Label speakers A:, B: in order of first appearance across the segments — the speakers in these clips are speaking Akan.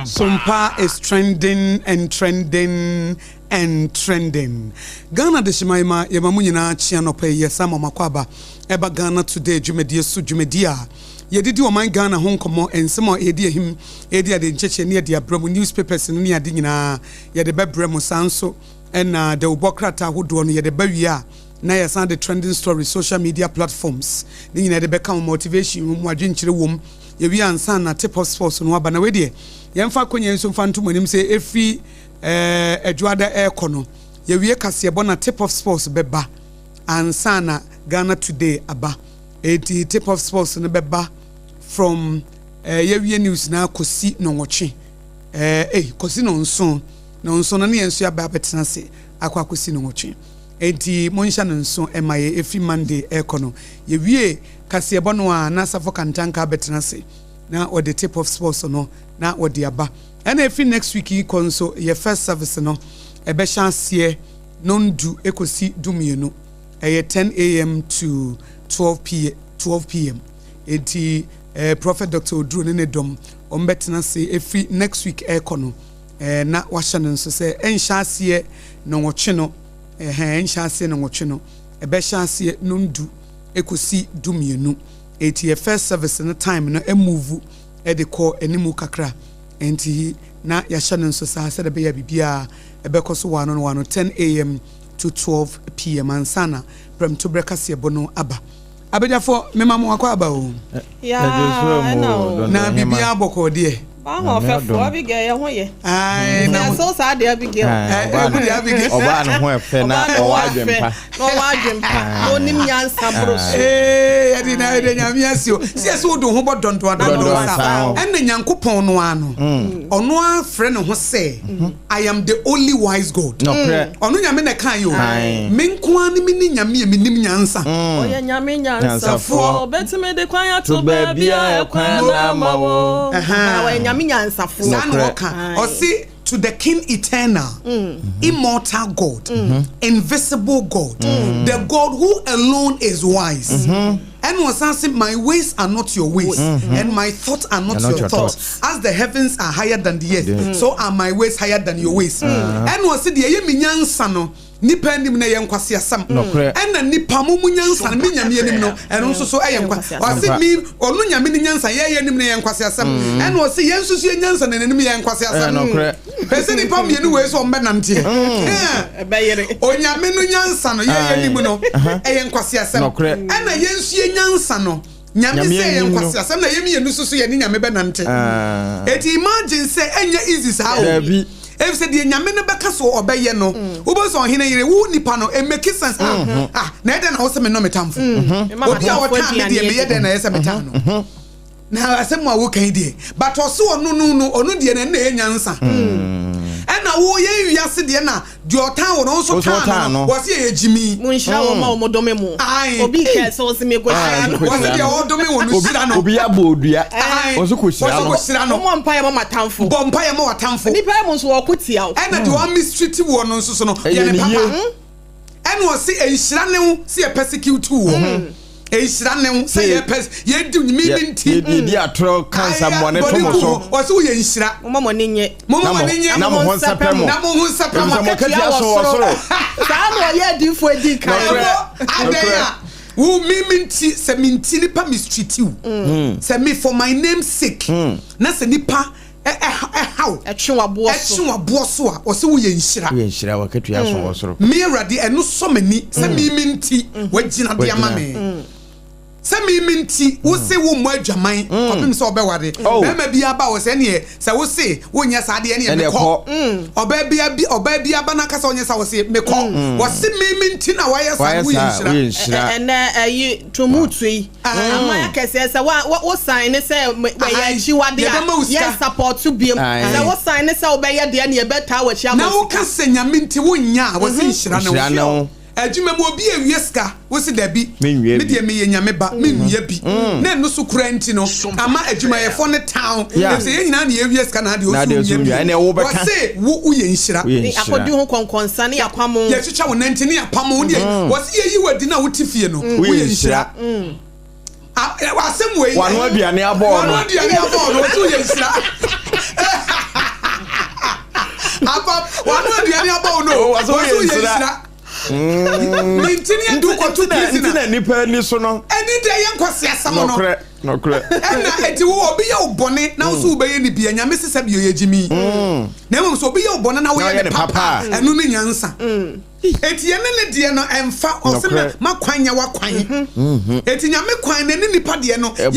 A: Sompa is trending and trending and trending. Ghana dehyeman ma yɛma mo nyinaa kye anɔpa yi yɛsan ma mo akwaaba ɛba Ghana Today dwumadie so dwumadie a yɛde di ɔman Ghana ho nkɔmmɔ nsɛm a ɛredi ahim ɛredi ade nkyɛkyɛ ne yɛde abrɛ mo newspapers no ne ade nyinaa yɛde bɛbrɛ mo saa nso ɛna dawubɔ krataa ahodoɔ no yɛde ba wie a na yɛsan de trending stories social media platforms ne nyinaa yɛde bɛka ho motivation wɔ mu adwenkyerɛ wɔ mu yɛwie ansa na tip of sports no aba na wei deɛ yɛmfa akonnwa yi nso mfa nto mo anim sɛ ɛfiri ɛɛ adwoada ɛrekɔ no yɛwie kaseɛbɔ na tip of sports bɛba ansa na Ghana Today aba eti tip of sports no bɛba from ɛɛ yɛwie news na kɔsi nɔnwɔtwe ɛɛ ɛy kɔsi nɔnson nɔnson no ne yɛn nso yɛaba abɛtena ase akɔ akɔsi nɔnwɔtwe eti monhyɛ no nso ɛma yɛ efi Monday ɛrekɔ no yɛwie kaseɛbɔ no a na Asafo Kantanka abɛtena ase na wɔde tip of sports no na wɔde aba ɛna efi next week yi kɔ nso yɛ first service no ɛbɛhyɛ aseɛ nondu ekosi dumienu ɛyɛ 10 a.m. to 12 p 12 p.m. Eti Prophet Dr Oduro ne ne dɔm wɔn bɛtena ase efi next week ɛrekɔ no na wahyɛ no nso sɛ ɛnhyɛ aseɛ nɔnwɔtwe no ɛhɛn ɛnhyɛ aseɛ nɔnwɔtwe no ɛbɛhyɛ aseɛ nondu ekosi dumienu. Eti yɛ first service no time no ɛmove ɛde kɔ animu kakra nti na yɛahyɛ no nso saa sɛdeɛ ɛbɛyɛ biribiara ɛbɛkɔ so wɔ ano no wɔ ano 10 a.m. to 12 p.m. ansa na prɛmtoberɛ kaseɛbɔ no aba. Abadwafoɔ, mema mo akɔ aba o. Na biribiara bɔkɔɔ deɛ?
B: Ahoɔfɛfoɔ Abigail, yɛ ho yɛ. Yɛ so saa deɛ, Abigail.
A: Abigail.
C: Ɔbaa ne ho ɛfɛ na ɔwɔ adwempa.
B: Na ɔwɔ adwempa na onim nyansa boro so.
A: Ee, yɛde na yɛde Nyame ase o si ɛsɛ wode ho bɔ dɔndɔn dɔndɔn sa ɛna Nyankopɔn no ano ɔno afrɛ ne ho sɛ "I am the only wise God." Ɔno Nyame na ɛka yi o, me nko ara ne me ne Nyame a menim nyansa.
B: Ɔyɛ Nyame nyansafoɔ, obetumi de kwan ato baabi a ɛkwan na ama wo. Ɔyɛ Nyame nyansafoɔ.
A: Saa na ɔka, ɔsi to the King eternal, immortal God, invisible God, the God who alone is wise. Ɛna ɔsan sɛ, "My ways are not your ways and my thoughts are not your thoughts. As the heavens are higher than the earth, so are my ways higher than your ways." Ɛna ɔsi deɛ ɛyɛ mi nyansa no nipa anim na ɛyɛ nkwasiasɛm, ɛna nipa mo mu nyansa no mi Nyame anim no ɛno nso so ɛyɛ nkwa. Ɔsi mi ɔno Nyame ne nyansa yɛyɛ anim na ɛyɛ nkwasiasɛm, ɛna ɔsi yɛn nso so yɛ nyansa na n'anim yɛ nkwasiasɛm. Pɛsɛ nipa mmienu wei so ɔmbɛ nanteɛ, Onyame no nyansa no yɛyɛ anim no ɛyɛ nkwasiasɛm, ɛna yɛn nso yɛ nyansa no Nyame sɛ yɛ nkwasiasɛm na yɛ mmienu nso so yɛ ne Nyame bɛ nante. Eti imagine sɛ ɛnyɛ easy saa o, efisɛ deɛ Nyame no bɛka so ɔbɛyɛ no wobɛ sɛ ɔhene yere wo nipa no ɛmake sense. Ah ah, na ɛdɛn na wo sɛ me nɔ me tamfo obi a ɔtaa me deɛ meyɛ dɛn na ɛyɛ sɛ metaa no na asɛm a woka yi deɛ? But ɔso ɔno no ɔno deɛ na ɛna ɛyɛ nyansa, ɛna woyɛ wiase deɛ na deɛ ɔtan wɔ no nso taa no no wɔsi yɛ gyimi.
B: Mo nhyira wɔn a wɔn dome mo. Obi kɛ sɛ ɔsi mi ko hyira no.
A: Wɔsi deɛ ɔdome wɔ no hyira no.
C: Obi abɔ odua, wɔsi ko hyira no.
A: Wɔsi ko hyira no.
B: Wɔn mpa yɛ mɔ matamfo.
A: Bɔ mpa yɛ mɔ watamfo.
B: Nipa yɛ mo nso wɔko tia o.
A: Ɛna deɛ wɔn mistreat wɔ no nso so no yɛ ne papa. Ɛna ɔsi nhyira ne ho si yɛ persecute wɔ, nhyira ne ho sɛ yɛ pɛ yɛ di mi mi nti.
C: Yɛdi atorɔ kansa mmɔne to mo so.
A: Ɔsi wo yɛ nhyira.
B: Mo ma mo ani nye.
A: Mo ma mo ani nye.
C: Na mo ho nsɛpɛ mo.
A: Na mo ho nsɛpɛ mo.
C: Efisɛ mo akatua so wɔ soro.
B: Saa na ɔyɛ adiifo edi kan.
A: Ɛbɔ adan a wo mi mi nti sɛ mi nti nipa mistreat you sɛ mi for my name sake na sɛ nipa ɛhaw
B: ɛtwe waboɔ so
A: ɛtwe waboɔ so a, ɔsɛ woyɛ nhyira.
C: Woyɛ nhyira, wakatua so wɔ soro.
A: Me Awurade ɛno sɔ m'ani sɛ mi mi nti wagyina de ama me sɛ mi mi nti wose wo mmɔ adwaman kɔpem sɛ ɔbɛware bɛrima bi aba wɔ sɛ ɛneɛ sɛ wose wonyɛ saa deɛ ɛneɛ mekɔ. Ɔbaa bi abi ɔbaa bi aba n'akasa ɔnyɛ sa wɔse mekɔ, wɔse mi mi nti na wayɛ saa, woyɛ nhyira.
B: Ɛnɛ ɛyi tumutu yi aman akɛseɛ sɛ wa wo sign ne sɛ wɔyɛ akyiwade a yɛn support biem sɛ wo sign ne sɛ wobɛyɛ deɛ ne yɛbɛtaa w'akyi ama.
A: Na woka sɛ Nyame nti wonya a, wɔse nhyira ne wo. Adwuma mu obi ewie sika wosi dabi, me deɛ meyɛ Nyame ba, menwie bi na ɛno so kura nti no ama adwumayɛfoɔ ne town efisɛ yɛn nyinaa na yɛwie sika na adeɛ osi wie bi, wɔse wo woyɛ nhyira.
B: Akɔdi ho kɔnkɔnsa ne yapamo.
A: Yɛtwitwa wo nanti ne yapamo ne wɔse yɛyi wɔ adi na wote fie no, woyɛ nhyira. Asɛm wei
C: wano aduane abɔɔ no.
A: Wano aduane abɔɔ no, wɔse woyɛ nhyira. Wano aduane abɔ wo no.
C: Wɔsɛ woyɛ nhyira.
A: Ne ntini adu kɔto prison.
C: Nti na nipa ani so no.
A: Ɛni deɛ yɛ nkwasi asɛm no.
C: Nokorɛ nokorɛ.
A: Ɛna eti wo obi yɛ wo bɔne na wo so wobɛyɛ ne bia Nyame se sɛ bio yɛ gyimi. Na mmom sɛ obi yɛ wo bɔne na woyɛ ne papa a ɛno ne nyansa. Eti yɛne ne deɛ no ɛmfa ɔse ma makwan nyɛ wakwan. Eti Nyame kwan na ɛne nipa deɛ no yɛn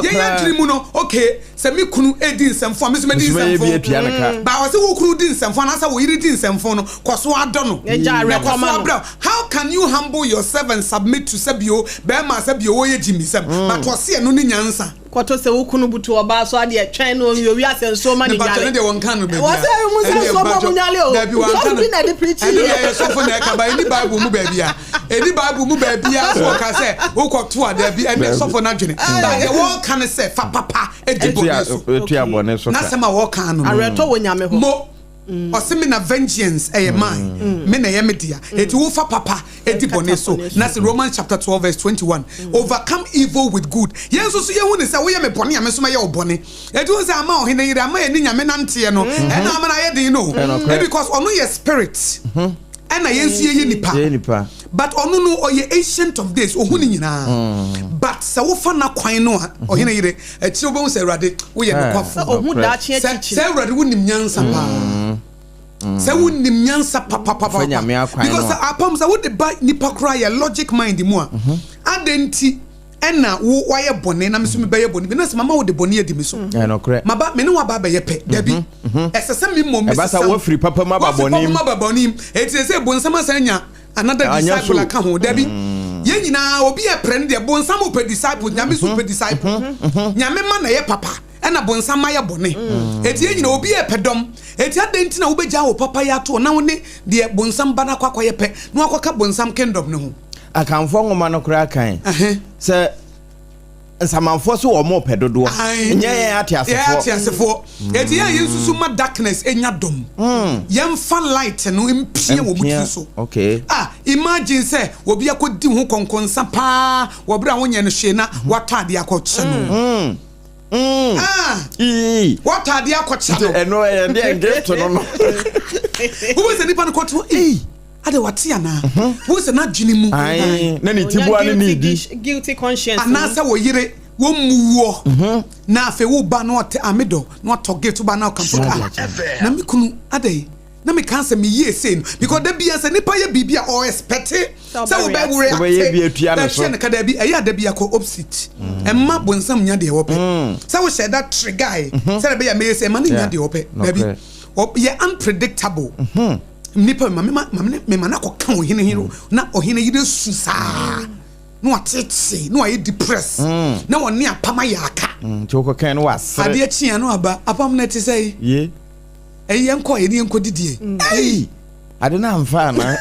A: yɛn adwene mu no okay sɛ me kunu redi nsɛmfo a me nso mɛdi nsɛmfo. Ba ɔse wo kunu di nsɛmfo anaasɛ wo yere di nsɛmfo no kɔ so ara dɔ no na kɔ so ara brɛ. How can you humble yourself and submit to sɛbio bɛɛma sɛbio wɔyɛ gyimisɛm but ɔse ɛno ne nyansa.
B: Kɔto sɛ wo kunu butu ɔbaa so adeɛ twɛn no ɔnwie wiase nsuo ma ne
A: dwale.
B: Ne
A: deɛ wɔnka no baabi
B: a. Wɔsɛ mu sɛ nsuo ma mo nwale o.
A: Dabi wɔnka
B: no. Sɔfo bi na ɛde preachi.
A: Ɛno deɛ ɛyɛ sɔfo na ɛka ba ɛni bible mu baabi a. Ɛni bible mu baabi a so wɔka sɛ wokɔto a dabi ɛne sɔfo no adwene. Ba deɛ wɔka ne sɛ fa papa di bɔne so.
C: Tua bɔne so ka.
A: N'asɛm a wɔka no no.
B: Awerɛtɔ wɔ Nyame hɔ.
A: Mo. Ɔse me na vengeance ɛyɛ mine, me na ɛyɛ me dea. Enti wofa papa di bɔne so. Na se Romans chapter 12 verse 21, overcome evil with good. Yɛn nso so yɛhu ne sɛ woyɛ me bɔne a me nso mɛyɛ wo bɔne. Enti wohu sɛ ama ɔhene yere ama yɛne Nyame nanteɛ no, ɛna ama no ayɛ den no. Because ɔno yɛ spirit. Ɛna yɛn nso yɛyɛ nipa. But ɔno no ɔyɛ ancient of days, ɔhu ne nyinaa. But sɛ wofa n'akwan no a, ɔhene yere, akyire wobɛhu sɛ Awurade woyɛ nokwafo.
B: Sɛ ɔhu daakye
A: akyikyiri. Sɛ Awurade wonim nyansa paa. Sɛ wonim nyansa papapapa. Because apam sɛ wode ba nipa koraa yɛ logic mind mu a, adɛn nti ɛna wo wayɛ bɔne na me nso mebɛyɛ bɔne bi na sɛ mama wode bɔne adi me so. Maba me ne wo aba abɛyɛ pɛ. Dabi. Ɛsɛ sɛ me mmom mesesa
C: wo. Wafiri papa mu aba bɔne mu.
A: Enti sɛ bonsam asan anya another disciple aka ho. Dabi. Yɛn nyinaa obi yɛ prɛ no deɛ bonsam pɛ disciple, Nyame nso pɛ disciple. Nyame ma na ɛyɛ papa ɛna bonsam ma yɛ bɔne. Enti yɛn nyinaa obi yɛ pɛ dɔm. Enti adɛn nti na wobɛgyaa wo papa yɛ ato na wo ne deɛ bonsam ba no akɔ akɔyɛ pɛ na wakɔka bonsam kingdom no ho?
C: Akanfoɔ nwoma no koraa kan sɛ nsamanfoɔ so wɔn pɛ dodoɔ nyɛ yɛn ateasefoɔ.
A: Yɛn ateasefoɔ. Eti yɛn a yɛn susu ma darkness enya dɔm. Yɛn fa light no mpie wɔn tiri so.
C: Okay.
A: Ah, imagine sɛ obi akɔ di ho kɔnkɔnsa paa wɔ bere a wonyɛ no hwee na watɔ adeɛ akɔkyɛ no. Ah, watɔ adeɛ akɔkyɛ no.
C: Ɛno ɛyɛ deɛ gift no no.
A: Wobɛ sɛ nipa no kɔto ee. Adɛn wate anaa? Wohu sɛ n'adwene mu.
C: Ae, na ne tiboa ne ne di.
B: Guilty conscience.
A: Anaasɛ wo yere wɔmmu woɔ na afei wo ba na ɔte ah me dɔ na watɔ gift wo ba na ɔkamfo ah na me kunu adɛn na mekaa sɛ meyie sei no because da bia sɛ nipa yɛ biribi a ɔ expect sɛ wobɛ react bɛtua no ka daabi ɛyɛ a da bia kɔ opposite ɛmma bonsam nya deɛ wɔpɛ sɛ wohyɛ da trigger sɛ ɛbɛyɛ mɛyɛ sɛ ɛma no nya deɛ wɔpɛ daabi yɛ unpredictable. Nnipa ma mema ma mema no akɔka ɔhene hene mm. na ɔhene yere su saa na watete na wayɛ depress mm. na ɔne apam ayɛ aka.
C: Mm, nti wokɔkɛn no wasere.
A: Adeɛ kyea no aba apam no ɛte sɛ yi. Ɛyi yɛn kɔ yɛne yɛn kɔ didie. Ɛyi.
C: Ade no amfa ana.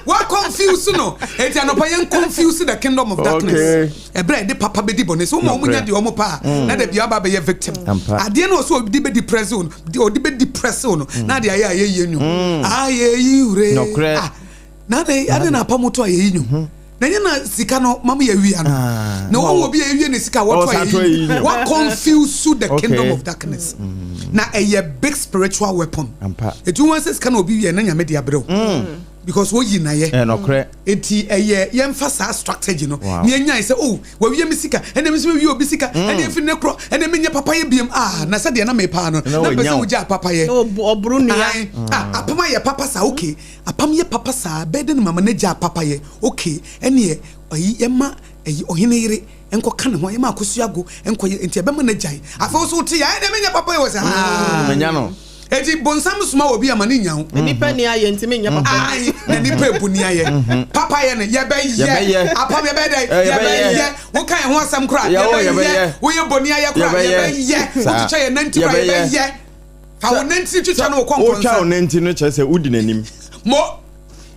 A: Wa confuse no. Eti anɔpa yɛn confuse the kingdom of darkness. Ɛberɛ a yɛde papa bɛdi bɔne so, woma wɔn nya deɛ wɔn pɛ a, na da biara aba abɛyɛ victim. Adeɛ no ɔsɛ ɔde bɛdi press wo no, ɔde bɛdi press wo no, na adeɛ ayɛ ayɛyie nnwom. Ayɛyi wure. Ah, na adɛn adɛn na apam to ayɛyi nnwom? Na nyɛ na sika no mam yɛ wia no. Na wɔn wɔ bi a ewie ne sika wɔto ayɛyi nnwom. Wa confuse the kingdom of darkness. Na ɛyɛ big spiritual weapon. Etu wɔn sɛ sika na obi wie na Nyame de abrɛ wo. Because woyi na yɛ. Enti ɛyɛ yɛmfa saa strategy no na yɛnyae sɛ oh wawie me sika ɛnna me nso mewie obi sika mm. ɛnna efi ne korɔ ɛnna menyɛ papayɛ biem ah na sɛdeɛ na mepaa no na mpɛ sɛ wogyaa papayɛ.
B: Ɔboro nua.
A: Ah apam ayɛ papa saa okay apam yɛ papa saa bɛyɛ dɛ ne mama no gyaa papayɛ okay ɛnneɛ ɛyi yɛma ɛyi ɔhene yere nkɔka ne ho yɛma akosua go nkɔyɛ nti ɛbɛma no agyae afei wo so wote yɛ ɛnneɛ menyɛ papayɛ wɔ sɛ haa.
C: Menya no.
A: Eti bonsam soma obi ama ne nya wo.
B: Nipa ni ayɛ ntumi nyɛ papa.
A: Ayi na nipa ebu ni ayɛ. Mhm. Papa yɛ no yɛbɛyɛ. Apam yɛbɛyɛ dɛ yɛbɛyɛ. Woka yɛn ho asɛm kora yɛbɛyɛ. Woyɛ boni ayɛ kora yɛbɛyɛ. Wotwitwa yɛn nanti kora yɛbɛyɛ. Fa wo nanti twitwa no wokɔ nkɔnsa.
C: Wotwa wo nanti no kyerɛ sɛ wodi n'anim.
A: Mo.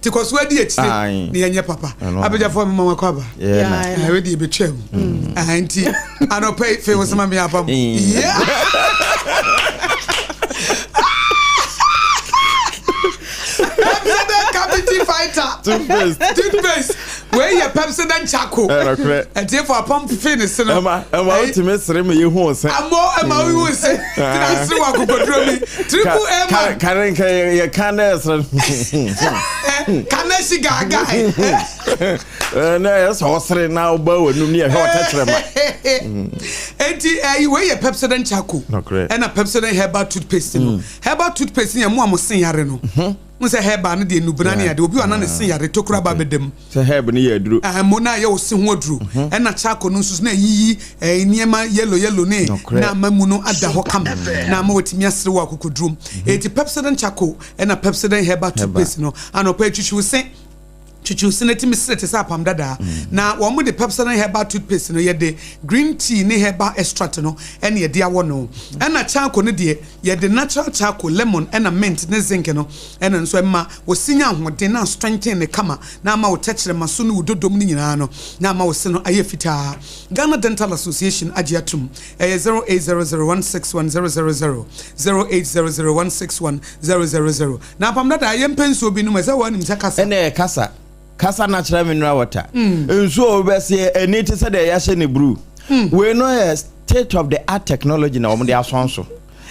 A: Nti kɔ so adi akyire na yɛnyɛ papa. Abagyafoɔ mema wakɔ aba. Ɛwɛ deɛ ɛbɛtwa mu. Mm. Nti anɔpa yi fei wo sɛ ma me aba mu. Yeah. President Cavity Fighter.
C: Toothpaste.
A: Toothpaste. Wei yɛ Pepsodent charcoal.
C: Ɛnokorɛ.
A: Atiefo apam fefe ne se no.
C: Ɛma ɛma wotumi sere ma yɛhu wo se.
A: Amɔ ɛma wohu wo se. Tena sere wɔ akokoduro bi. Triple A man.
C: Kare nka yɛ ka na ɛsere.
A: Kana si gaagaa.
C: Na ɛyɛ sɛ ɔsere na ɔba w'anum ne yɛhwɛ ɔtɛkyerɛma.
A: Enti ɛyi wei yɛ Pepsodent charcoal.
C: Nokorɛ.
A: Ɛna Pepsodent herbal toothpaste no. Herbal toothpaste no yɛ mo a mo se yare no. Wohu sɛ herbal no deɛ nnubena ne adeɛ, obi wɔ a na ne se yare, tokuro aba abɛda mu.
C: Sɛ herb no yɛ aduro.
A: Ɛhɛn, mo na ɛyɛ wo se ho aduro. Ɛna charcoal no nso so na ɛyiyi ɛɛ nneɛma yellow yellow ne na ama mu no ada hɔ kama na ama watumi asere wɔ akokoduro mu. Eti Pepsodent charcoal ɛna Pepsodent herbal toothpaste no anɔpa yi twitwi wo se. Twitwiw se no tumi sere te sɛ apam dadaa. Na wɔn de Pepsodent herbal toothpaste no yɛde green tea ne herbal extract no ɛna yɛde awɔ no. Ɛna charcoal no deɛ yɛde natural charcoal, lemon ɛna mint ne zinc no ɛna nso ɛma wo se nya ahoɔden na strengthen no kama na ama wo tɛkyerɛma so ne wo dodom no nyinaa no na ama wo se no ayɛ fitaa. Ghana Dental Association agye atum. Ɛyɛ 0800161000, 0800161000. Na apam dada yɛ mpɛ nsuo bi nom ɛsɛ wɔn sɛ kasa.
C: Ɛna ɛkasa kasa natural mineral water. Nsuo a wobɛseɛ ani te sɛ deɛ yɛahyɛ ne bruu. Wei no yɛ state of the art technology na wɔde asɔn so.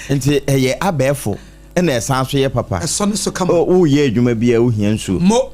C: Nti ɛyɛ abɛɛfo ɛna ɛsan so yɛ papa.
A: Ɛsɔ ne so kama.
C: Woyɛ adwuma bi a wohia nsuo.
A: Mo.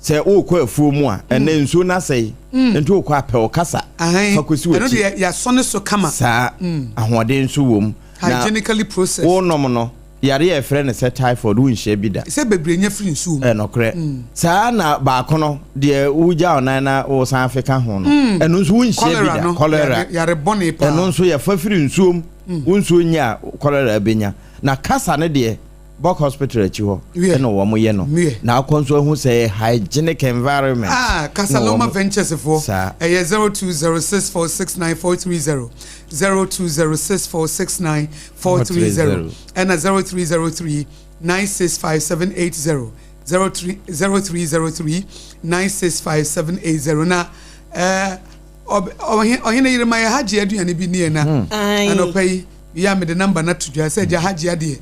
C: Sɛ wokɔ afuo mu a ɛnɛ nsuo no asɛe. Nti wokɔ apɛ wo kasa. Fa kɔsi
A: w'akyi. Ɛno deɛ yɛasɔ ne so kama.
C: Saa ahoɔden nso wɔ mu.
A: Hygienically processed.
C: Wonom no yare a yɛfrɛ no sɛ typhoid wonhyia bi da.
A: Sɛ bebree nya firi nsuo mu.
C: Ɛnokorɛ. Saa na baako no deɛ wogya wo nan na wosan feka ho no. Ɛno nso wonhyia bi da.
A: Cholera. Yare bɔne paa.
C: Ɛno nso yɛfa firi nsuo mu. Wo nsuo nyɛ a cholera bɛnya. Na kasa no deɛ Bok Hospital akyi hɔ ɛna wɔn yɛ no. Na akɔ nso ahu sɛ ɛyɛ hygienic environment.
A: Ah, Casaloma Ventures foɔ. Ɛyɛ 0206469430, 0206469430 ɛna 0303 965780, 0303 965780 na ɛɛ ɔhene yere ma yɛ hagye aduane bi nie na anɔpa yi yɛ a mede namba no ato dwa sɛ agya hagye adeɛ.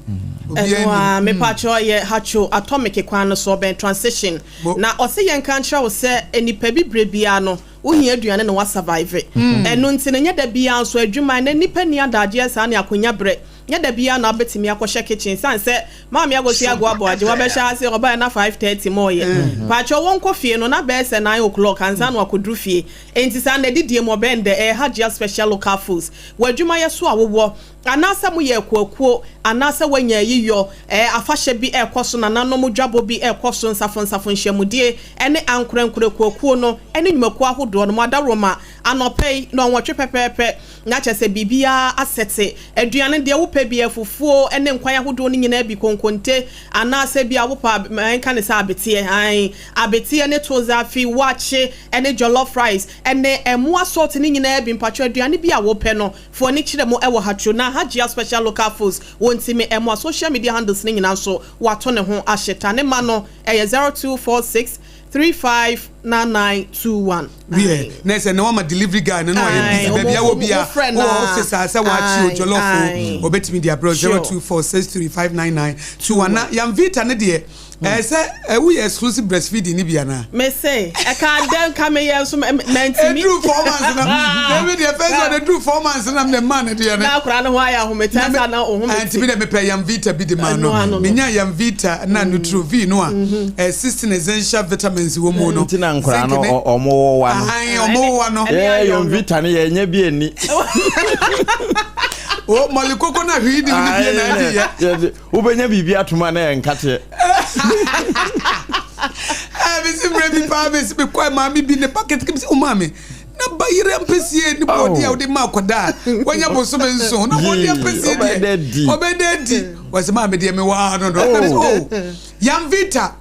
B: Ɛno a mepakyɛ yɛ hatcho atomic kwan no so ɔbɛn transition na ɔse yɛnka nkyerɛ wo sɛ nipa bi berɛ biara no wohia aduane na wasurvive. Ɛno nti no nyɛ da biara nso adwuma na nipa ni adagyeɛ saa ne akonya berɛ nyɛ da biara na wobɛtumi akɔhyɛ kitchen sane sɛ maame agosi agoaboa agye wabɛhyɛ ase ɔbaɛ na 5:30 ma ɔyɛ pakyɛ wɔnkɔ fie no na bɛɛ sɛ 9 o'clock ansa na wakɔduru fie. Enti saa na adidie mu ɔbɛn dɛ ɛyɛ Hajia Special Local Foods wɔ adwumayɛ so a wowɔ anaasɛ moyɛ akuakuo anaasɛ woanya ayiyɔ ɛɛ afahyɛ bi ɛrekɔ so nananom dwabɔ bi ɛrekɔ so nsafo nsafo nhyiamudie ɛne ankorɛnkorɛ akuakuo no ɛne nnwumakuo ahodoɔ no mo adaworoma anɔpa yi nnɔnwɔtwe pɛpɛɛpɛ na kyerɛ sɛ biribiara asɛte aduane deɛ wopɛ bi afufuo ɛne nkwan ahodoɔ no nyinaa bi konkonte anaasɛ bi a wopɛ ɛnka ne sɛ abeteɛ ae abeteɛ ne tozafi wakye ɛne jollof rice ɛne ɛmoa salt ne nyinaa bi mpatwɔ aduane bi a wopɛ no fo ani kyerɛ mu ɛwɔ hatro na Hajia Special Local Foods wɔntimi ɛmoa social media handles ne nyinaa nso wato ne ho ahyeta ne ma no ɛyɛ 0246 359921.
A: Wiɛ na sɛ na wama delivery guy no na wayɛ busy baabi a wɔ bia wɔ office a sɛ wakye o jollof o obetumi de abrɛ 0246359921 na Yamvita ne deɛ ɛɛ sɛ ɛwo yɛ exclusive breastfeeding ni bi ana.
B: Me se ɛka dɛn ka me yɛ nso mɛntimi.
A: Eduru 4 months na dabi deɛ first one eduru 4 months na me ma ne deɛ ne.
B: Na akora ne ho ayɛ ahomete asa na ohomete.
A: Ɛntimi dɛ mepɛ Yamvita bi de ma no menya Yamvita na Nutro-V no a 16 essential vitamins wɔ mu no.
C: Nti na nkora no ɔmo wɔwa no.
A: Ayi ɔmo wɔwa no.
C: Yɛ Yamvita no yɛ nya bi ani.
A: O mɔli koko na hwii di ni bie na ɛdi yɛ.
C: Wobɛnya biribi atom a na ɛyɛ nkateɛ.
A: Mesi mmerɛ bi paa mesi mekɔɛ maame bi ne bucket kɛm sɛ o maame na ba yere ampesie ne bɔɔde a wode ma akwadaa a wanya bosome nso na bɔɔde ampesie deɛ ɔbɛda di wɔsɛ maame deɛ mewɔ no do oh Yamvita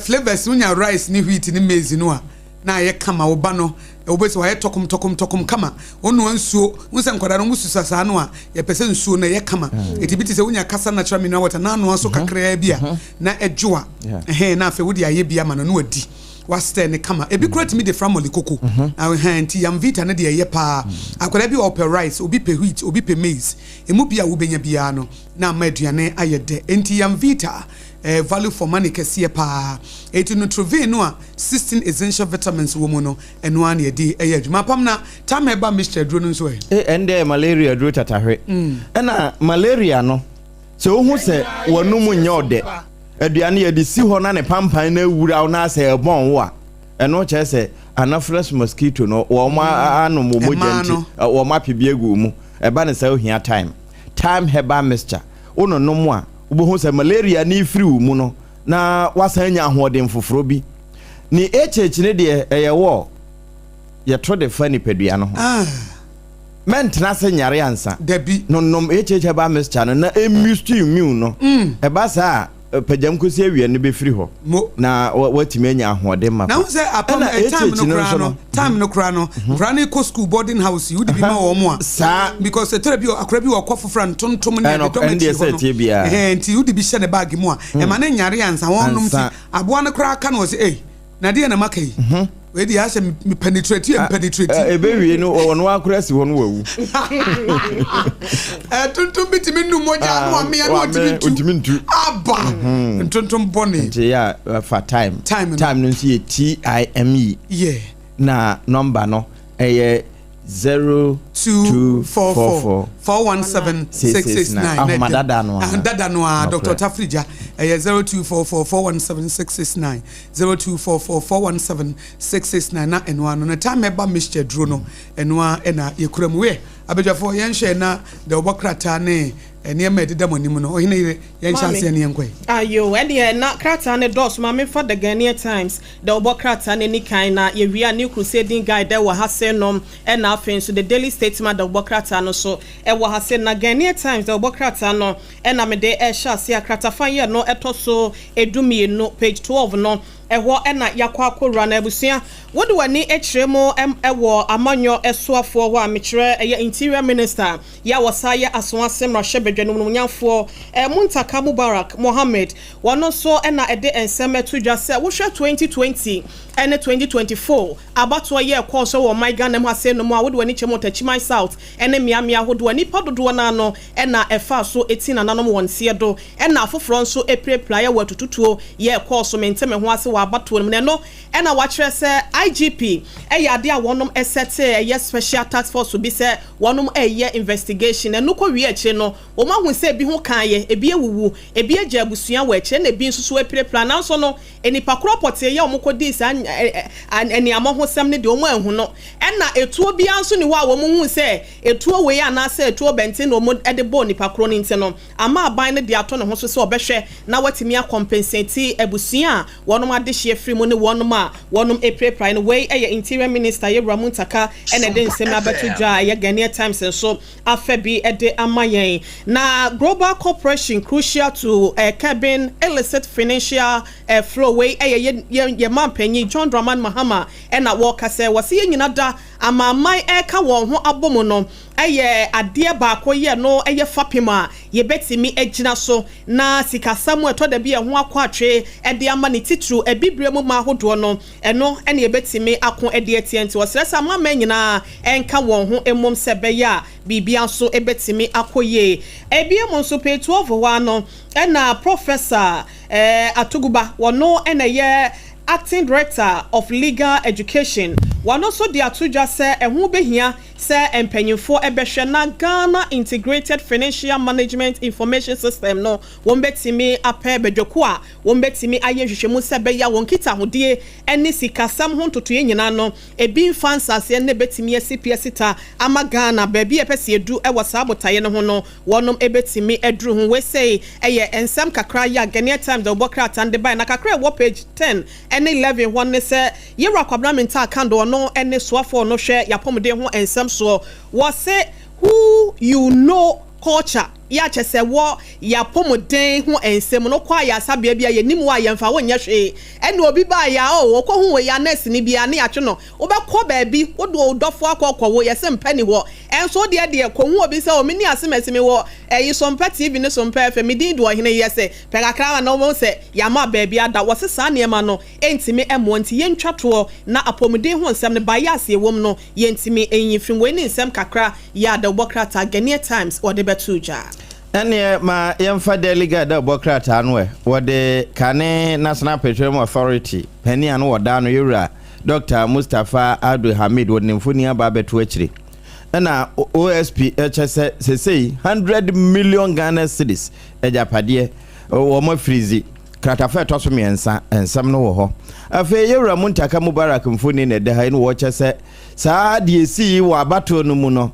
A: flavors wonya rice ne wheat ne maize no a na ayɛ kama wo ba no wobɛsɛ wayɛ tɔkom tɔkom tɔkom kama wonoa nsuo wo sɛ nkwadaa no wosusa saa no a yɛpɛ sɛ nsuo no ɛyɛ kama ɛti bi te sɛ wonya kasa natural mineral water na anoa so kakraa bi a na ɛdwo a ɛhɛn na afei wode ayɛ bi ama no na wadi wasitɛ ne kama ebi kura tumi de fra mɔle koko ɛhɛn nti Yamvita no deɛ ɛyɛ paa akwadaa bi a ɔpɛ rice obi pɛ wheat obi pɛ maize emu bi a wobɛnya biara no na ama aduane ayɛ dɛ nti Yamvita. Value for money kɛseɛ paa. Eti Nutrovin no a 16 essential vitamins wɔ mu no, ɛno ara na yɛde ɛyɛ adwuma. Apam na Thyme Herbal Mixture aduro no nso ɛ?
C: Ɛn dɛ malaria duro tatahwe. Ɛna malaria no, sɛ wohu sɛ wɔnum nyɛ ɔdɛ, aduane yɛde si hɔ na ne pampan no awura wo na asɛ ɛbɔn wo a, ɛno kyerɛ sɛ Anopheles mosquito no wɔn anom wɔ mogya.
A: Ɛmaa
C: nti
A: no.
C: Wɔn ape bi agu wo mu. Ɛba ne sɛ ohia Thyme Herbal Mixture. Wononom a, wobɛhu sɛ malaria ne firi wo mu no na wasan anya ahoɔden foforɔ bi. Ne HH ne deɛ, ɛyɛ wɔ yɛto de fa nipadua no ho. Mɛntena se nyare ansa.
A: Dabi.
C: Nonom HH Herbal Mixture no na ɛmboost immune no. Ɛba saa a, pagyam kɔsi awia no bɛfiri hɔ
A: mo
C: na watumi anya ahoɔden ma
A: na ho sɛ apam
C: Ɛna
A: time
C: HH
A: no
C: no
A: koraa
C: nso
A: no, time no koraa no, koraa no kɔ school, boarding house yi, wode bi ma wɔn mu a
C: saa
A: because ɛtɔrɔ bi akora bi wɔ kɔ foforɔ a ntontom ne
C: Ɛno-
A: ade dɔm
C: ɛno deɛ
A: akyi
C: sɛ
A: hɔ no
C: ɛtie biara.
A: Ɛhɛn, nti wode bi hyɛ ne bag mu a, ɛma ne nyare ansa wɔn nom. Nti
C: Ansa.
A: aboa no koraa ka no wɔ sɛ, ei, na deɛ na maka yi, wei deɛ ahyɛ me penetrate yɛ penetrate.
C: Ɛbɛwie no, ɔno akora si hɔ no wawu.
A: Ntontom bi tumi num mogya no wamea no.
C: Wamea,
A: ɔtumi ntu.
C: ɔntumi ntu.
A: Aba ntontom bɔne.
C: Nti yɛ a fa Thyme.
A: Thyme no.
C: Thyme no nso yɛ Time. Na number no ɛyɛ 0
A: 2
C: 2
A: 4
C: 4
A: 4
C: 4
A: 4 1 7 6 6 9.
C: Ahoma dada no ara.
A: Dada no ara.
C: Nokorɛ.
A: Dr. Tafrija, ɛyɛ 0244 417 669, 0244 417 669. Na ɛno ano no, Thyme Herbal Mixture duro no, ɛno a ɛna yɛkura mu. Wɛ abadwafoɔ, yɛnhwɛ na deɛ wɔbɔ krataa ne nneɛma a ɛdeda mo anim no. Ɔhene yere, yɛnhyɛ
B: Maame.
A: aseɛ ne yɛnkɔe.
B: Ayo, ɛdeɛ na krataa ne dɔɔso. Ma mefa The Ghanaian Times da wɔbɔ krataa no ani kan na yɛwie a, New Crusading Guide ɛwɔ ha se nom, ɛna afei nso The Daily Statement da wɔbɔ krataa no so ɛwɔ ha se. Na Ghanaian Times da wɔbɔ krataa no ɛna mede ɛhyɛ ase a, kratafa yɛ no ɛtɔ so 12, page 12 no, ɛhɔ ɛna yakɔ akɔwura. No abusua, wode w'ani akyerɛ mu ɛwɔ amanyɔ ɛsoafoɔ hɔ a, mekyerɛ ɛyɛ Interior Minister yɛ a wɔsa yɛ Asoase mmarahyɛbadwa no munyanfoɔ Muntaka Mubarak Mohammed, wɔno nso ɛna ɛde nsɛm ɛto dwa sɛ wohwɛ 2020 ɛne 2024 abatoɔ yɛ ɛkɔɔ so wɔ ɔman Ghana mu ase no mu a, wode w'ani kyerɛ mu Techiman South ɛne mmeammea ahodoɔ, nnipa dodoɔ no ano ɛna ɛfa so ɛti nananom wɔn nseɛ do, ɛna afoforɔ nso apirapira yɛ wɔ atututuo yɛ ɛkɔɔ so mente me ho ase wɔ abatoɔ no mu. Na ɛno ɛna wakyerɛ sɛ IGP ɛyɛ adeɛ a wɔnom ɛsɛte ɛyɛ special task force bi sɛ wɔnom ɛyɛ investigation. Ɛno kɔ wie akyire no, wɔn ahu sɛ ebi ho kan yɛ, ebi awuwu, ebi agya abusua wɔ akyire, na ebi nso so apirapira, nanso no nipa korɔ pɔtee yɛ wɔn kɔ di saa nneɛma ho sɛm no deɛ, wɔn ahu no. Ɛna etuo biara nso ni hɔ a wɔn hu sɛ etuo wei anaasɛ etuo bɛnten na wɔn de bɔɔ nipa korɔ no. Nti no ama aban no de ato ne ho so sɛ ɔbɛhwɛ na watumi acompensate abusua a wɔnom adehyeɛ firi mu ne wɔnom a wɔnom apirapira no. Wei yɛ Interior Minister Yɛwura Muntaka ɛna ɛde nsɛm abɛto dwa a ɛyɛ Ghanaian Times nso afa bi de ama yɛn. Na global cooperation crucial to curbing illicit financial flow. Wei ɛyɛ yɛ yɛ mampanyin John Dramani Mahama ɛna wɔka sɛ wɔsi yɛn nyina da amaaman ɛka wɔn ho abɔ mu no, ɛyɛ adeɛ baako yɛ no ɛyɛ fapem a yɛbɛtumi agyina so na sikasɛm ɛtɔ da bi ɛho akɔ atwe ɛde ama ne titiriw abibire mu ma ahodoɔ no, ɛno ɛna yɛbɛtumi ako ɛde atia. Nti wɔsrɛ sɛ amama nyinaa ɛnka wɔn ho mmom sɛ ɛbɛyɛ a biribia nso ɛbɛtumi akɔ yie. Ebien mu nso, page 12 hɔ ano ɛna Professor Atuguba, wɔno ɛna ɛyɛ acting director of legal education, wɔno nso de ato dwa sɛ ɛho behia sɛ mpanyinfoɔ ɛbɛhwɛ na Ghana Integrated Financial Management Information System no, wɔn bɛtumi apɛ badwako a wɔn bɛtumi ayɛ nhwehwɛmu sɛ bɛyɛ wɔn nkitahodie ɛne sikasɛm ho ntotoeɛ nyinaa no, ebi nfa nsaseɛ ne bɛtumi asi pia sita ama Ghana baabi a ɛpɛ sɛ edu ɛwɔ saa botaeɛ no ho no, wɔnom ɛbɛtumi aduru ho. Wesei ɛyɛ nsɛm kakra yɛ a Ghanaian Times de wɔbɔ krataa no de bae. Na kakra ɛwɔ page 10 ɛne 11 hɔ ne sɛ yɛwura Kwabena Mintah Akandoh, ɔno ɛne soafoɔ no hwɛ yapɔmuden ho nsɛm soɔ, wɔse who you know culture yɛ akyɛ sɛ wɔ yɛapɔmuden ho nsɛm no kɔ ayasabea bi a yɛnim wɔ a yɛmfa wonyɛ hwee, ɛna obi baa yɛ a ɔkɔ ho wɔ yɛ anɛs ni bia ne yɛatwe no. Wobɛkɔ baabi, wode wo dɔfo akɔ kɔwo, yɛsɛ mpɛ ni hɔ, ɛnso wodeɛ deɛ kɔhu obi sɛ omi ne asɛm mi wɔ ɛyi Sompa TV ne Sompa FM, mi din do ɔhene, yɛ sɛ pɛ kakra ma na wɔn sɛ yɛama baabi ada. Wɔse saa nneɛma no ɛntumi ɛmoɔ, nti yɛntwa toɔ na apɔmuden ho nsɛm no baayɛ aseɛ wɔm no, yɛntumi ɛnyi firi. Wei ne nsɛm kakra yɛ adawbɔ krataa Ghanaian Times wɔde bɛto dwa.
C: Ɛneɛ ma yɛmfa Daily Guide a ɛbɔ krataa no ɛ. Wɔde kane National Petroleum Authority panin a no wɔda ano yɛwura Dɔkta Mustapha Abdul Hamid wɔde ne mfoni aba abɛto akyire. Ɛna OSP kyɛ sɛ sesei 100 million Ghana cedis agyapadeɛ wɔn afirizi. Kratafa ɛtɔ so mmiɛnsa nsɛm no wɔ hɔ. Afei yɛwura Muntaka Mubarak mfoni na ɛda ha yi no wɔkyɛ sɛ Saa deɛ ɛsii yi wɔ abatoɔ no mu no,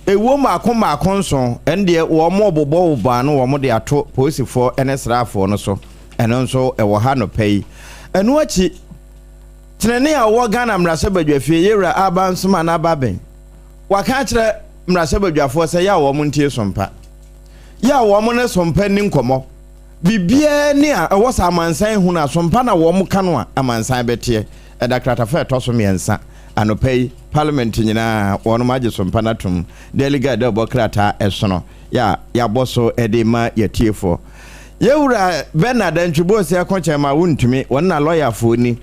C: ɛwuo mmaako mmaako nson, ɛno deɛ wɔrebobɔbobɔ ano wɔn de ato polisifoɔ ne sraafoɔ no so. Ɛno nso ɛwɔ ha anɔpa yi. Ɛno akyi, tenenee a ɔwɔ Ghana mmarahyɛbadwafie, Yɛwura Alban Sumana Bagbin, waka akyerɛ mmarahyɛbadwafoɔ sɛ yɛ a wɔn ntie sompa. Yɛ a wɔn ne sompa nni nkɔmmɔ. Biribiara ni a ɛwɔ sɛ amansan hunu a sompa na wɔn ka no a amansan bɛteɛ. Ɛda kratafa a ɛtɔ so mmiɛnsa anɔpa yi, Parliament nyinaa wɔnom agye so mpa no atom. Daily Guide rebɔ krataa ɛsono yɛ a yɛabɔ so de rema yɛatiefoɔ. Yɛwura Bernard Antwi Bosia Kokyɛn ma wontumi, wɔn na lɔyafoɔ ni.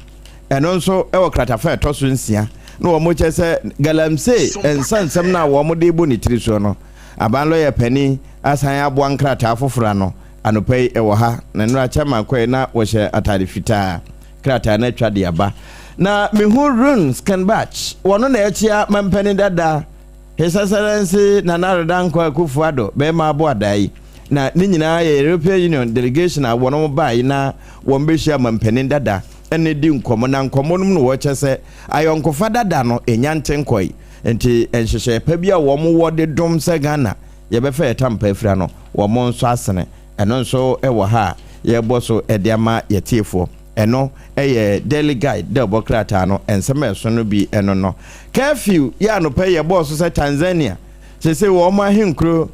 C: Ɛno nso wɔ kratafa a ɛtɔ so nsia na wɔn kyɛ sɛ galamsey nsa nsɛm no a wɔn de rebɔ ne tiri soɔ no, aban lɔya panin asan aboa nkrataa foforɔ ano anɔpa yi ɛwɔ ha. Na nnora chairman kɔɛ na wɔhyɛ atade fitaa. Krataa no atwa de aba. Na mehu Rune Skenbach, wɔno na ɛkyea mampanin dada His Excellency Nana Addo Dankwa Akufo Addo bɛrima aboadaa yi. Na ne nyinaa yɛ European Union delegation a wɔnom bae na wɔn bɛhyia mampanin dada ne di nkɔmmɔ. Na nkɔmmɔ no mu no wɔkyɛ sɛ ayɔnkofa dada no ɛnya nte nkɔe. Nti nhyehyɛɛ pa bi a wɔn wɔ de dom sɛ Ghana yɛbɛfa yɛ tampa afira no wɔn nso asene. Ɛno nso wɔ ha a yɛrebɔ so de ama yɛn atiefoɔ. Ɛno yɛ Daily Guide dawubɔ krataa no nsɛm a ɛso no bi no no. Curfew yi anɔpa yi yɛbɔɔ so sɛ Tanzania seesei wɔn ahenkuro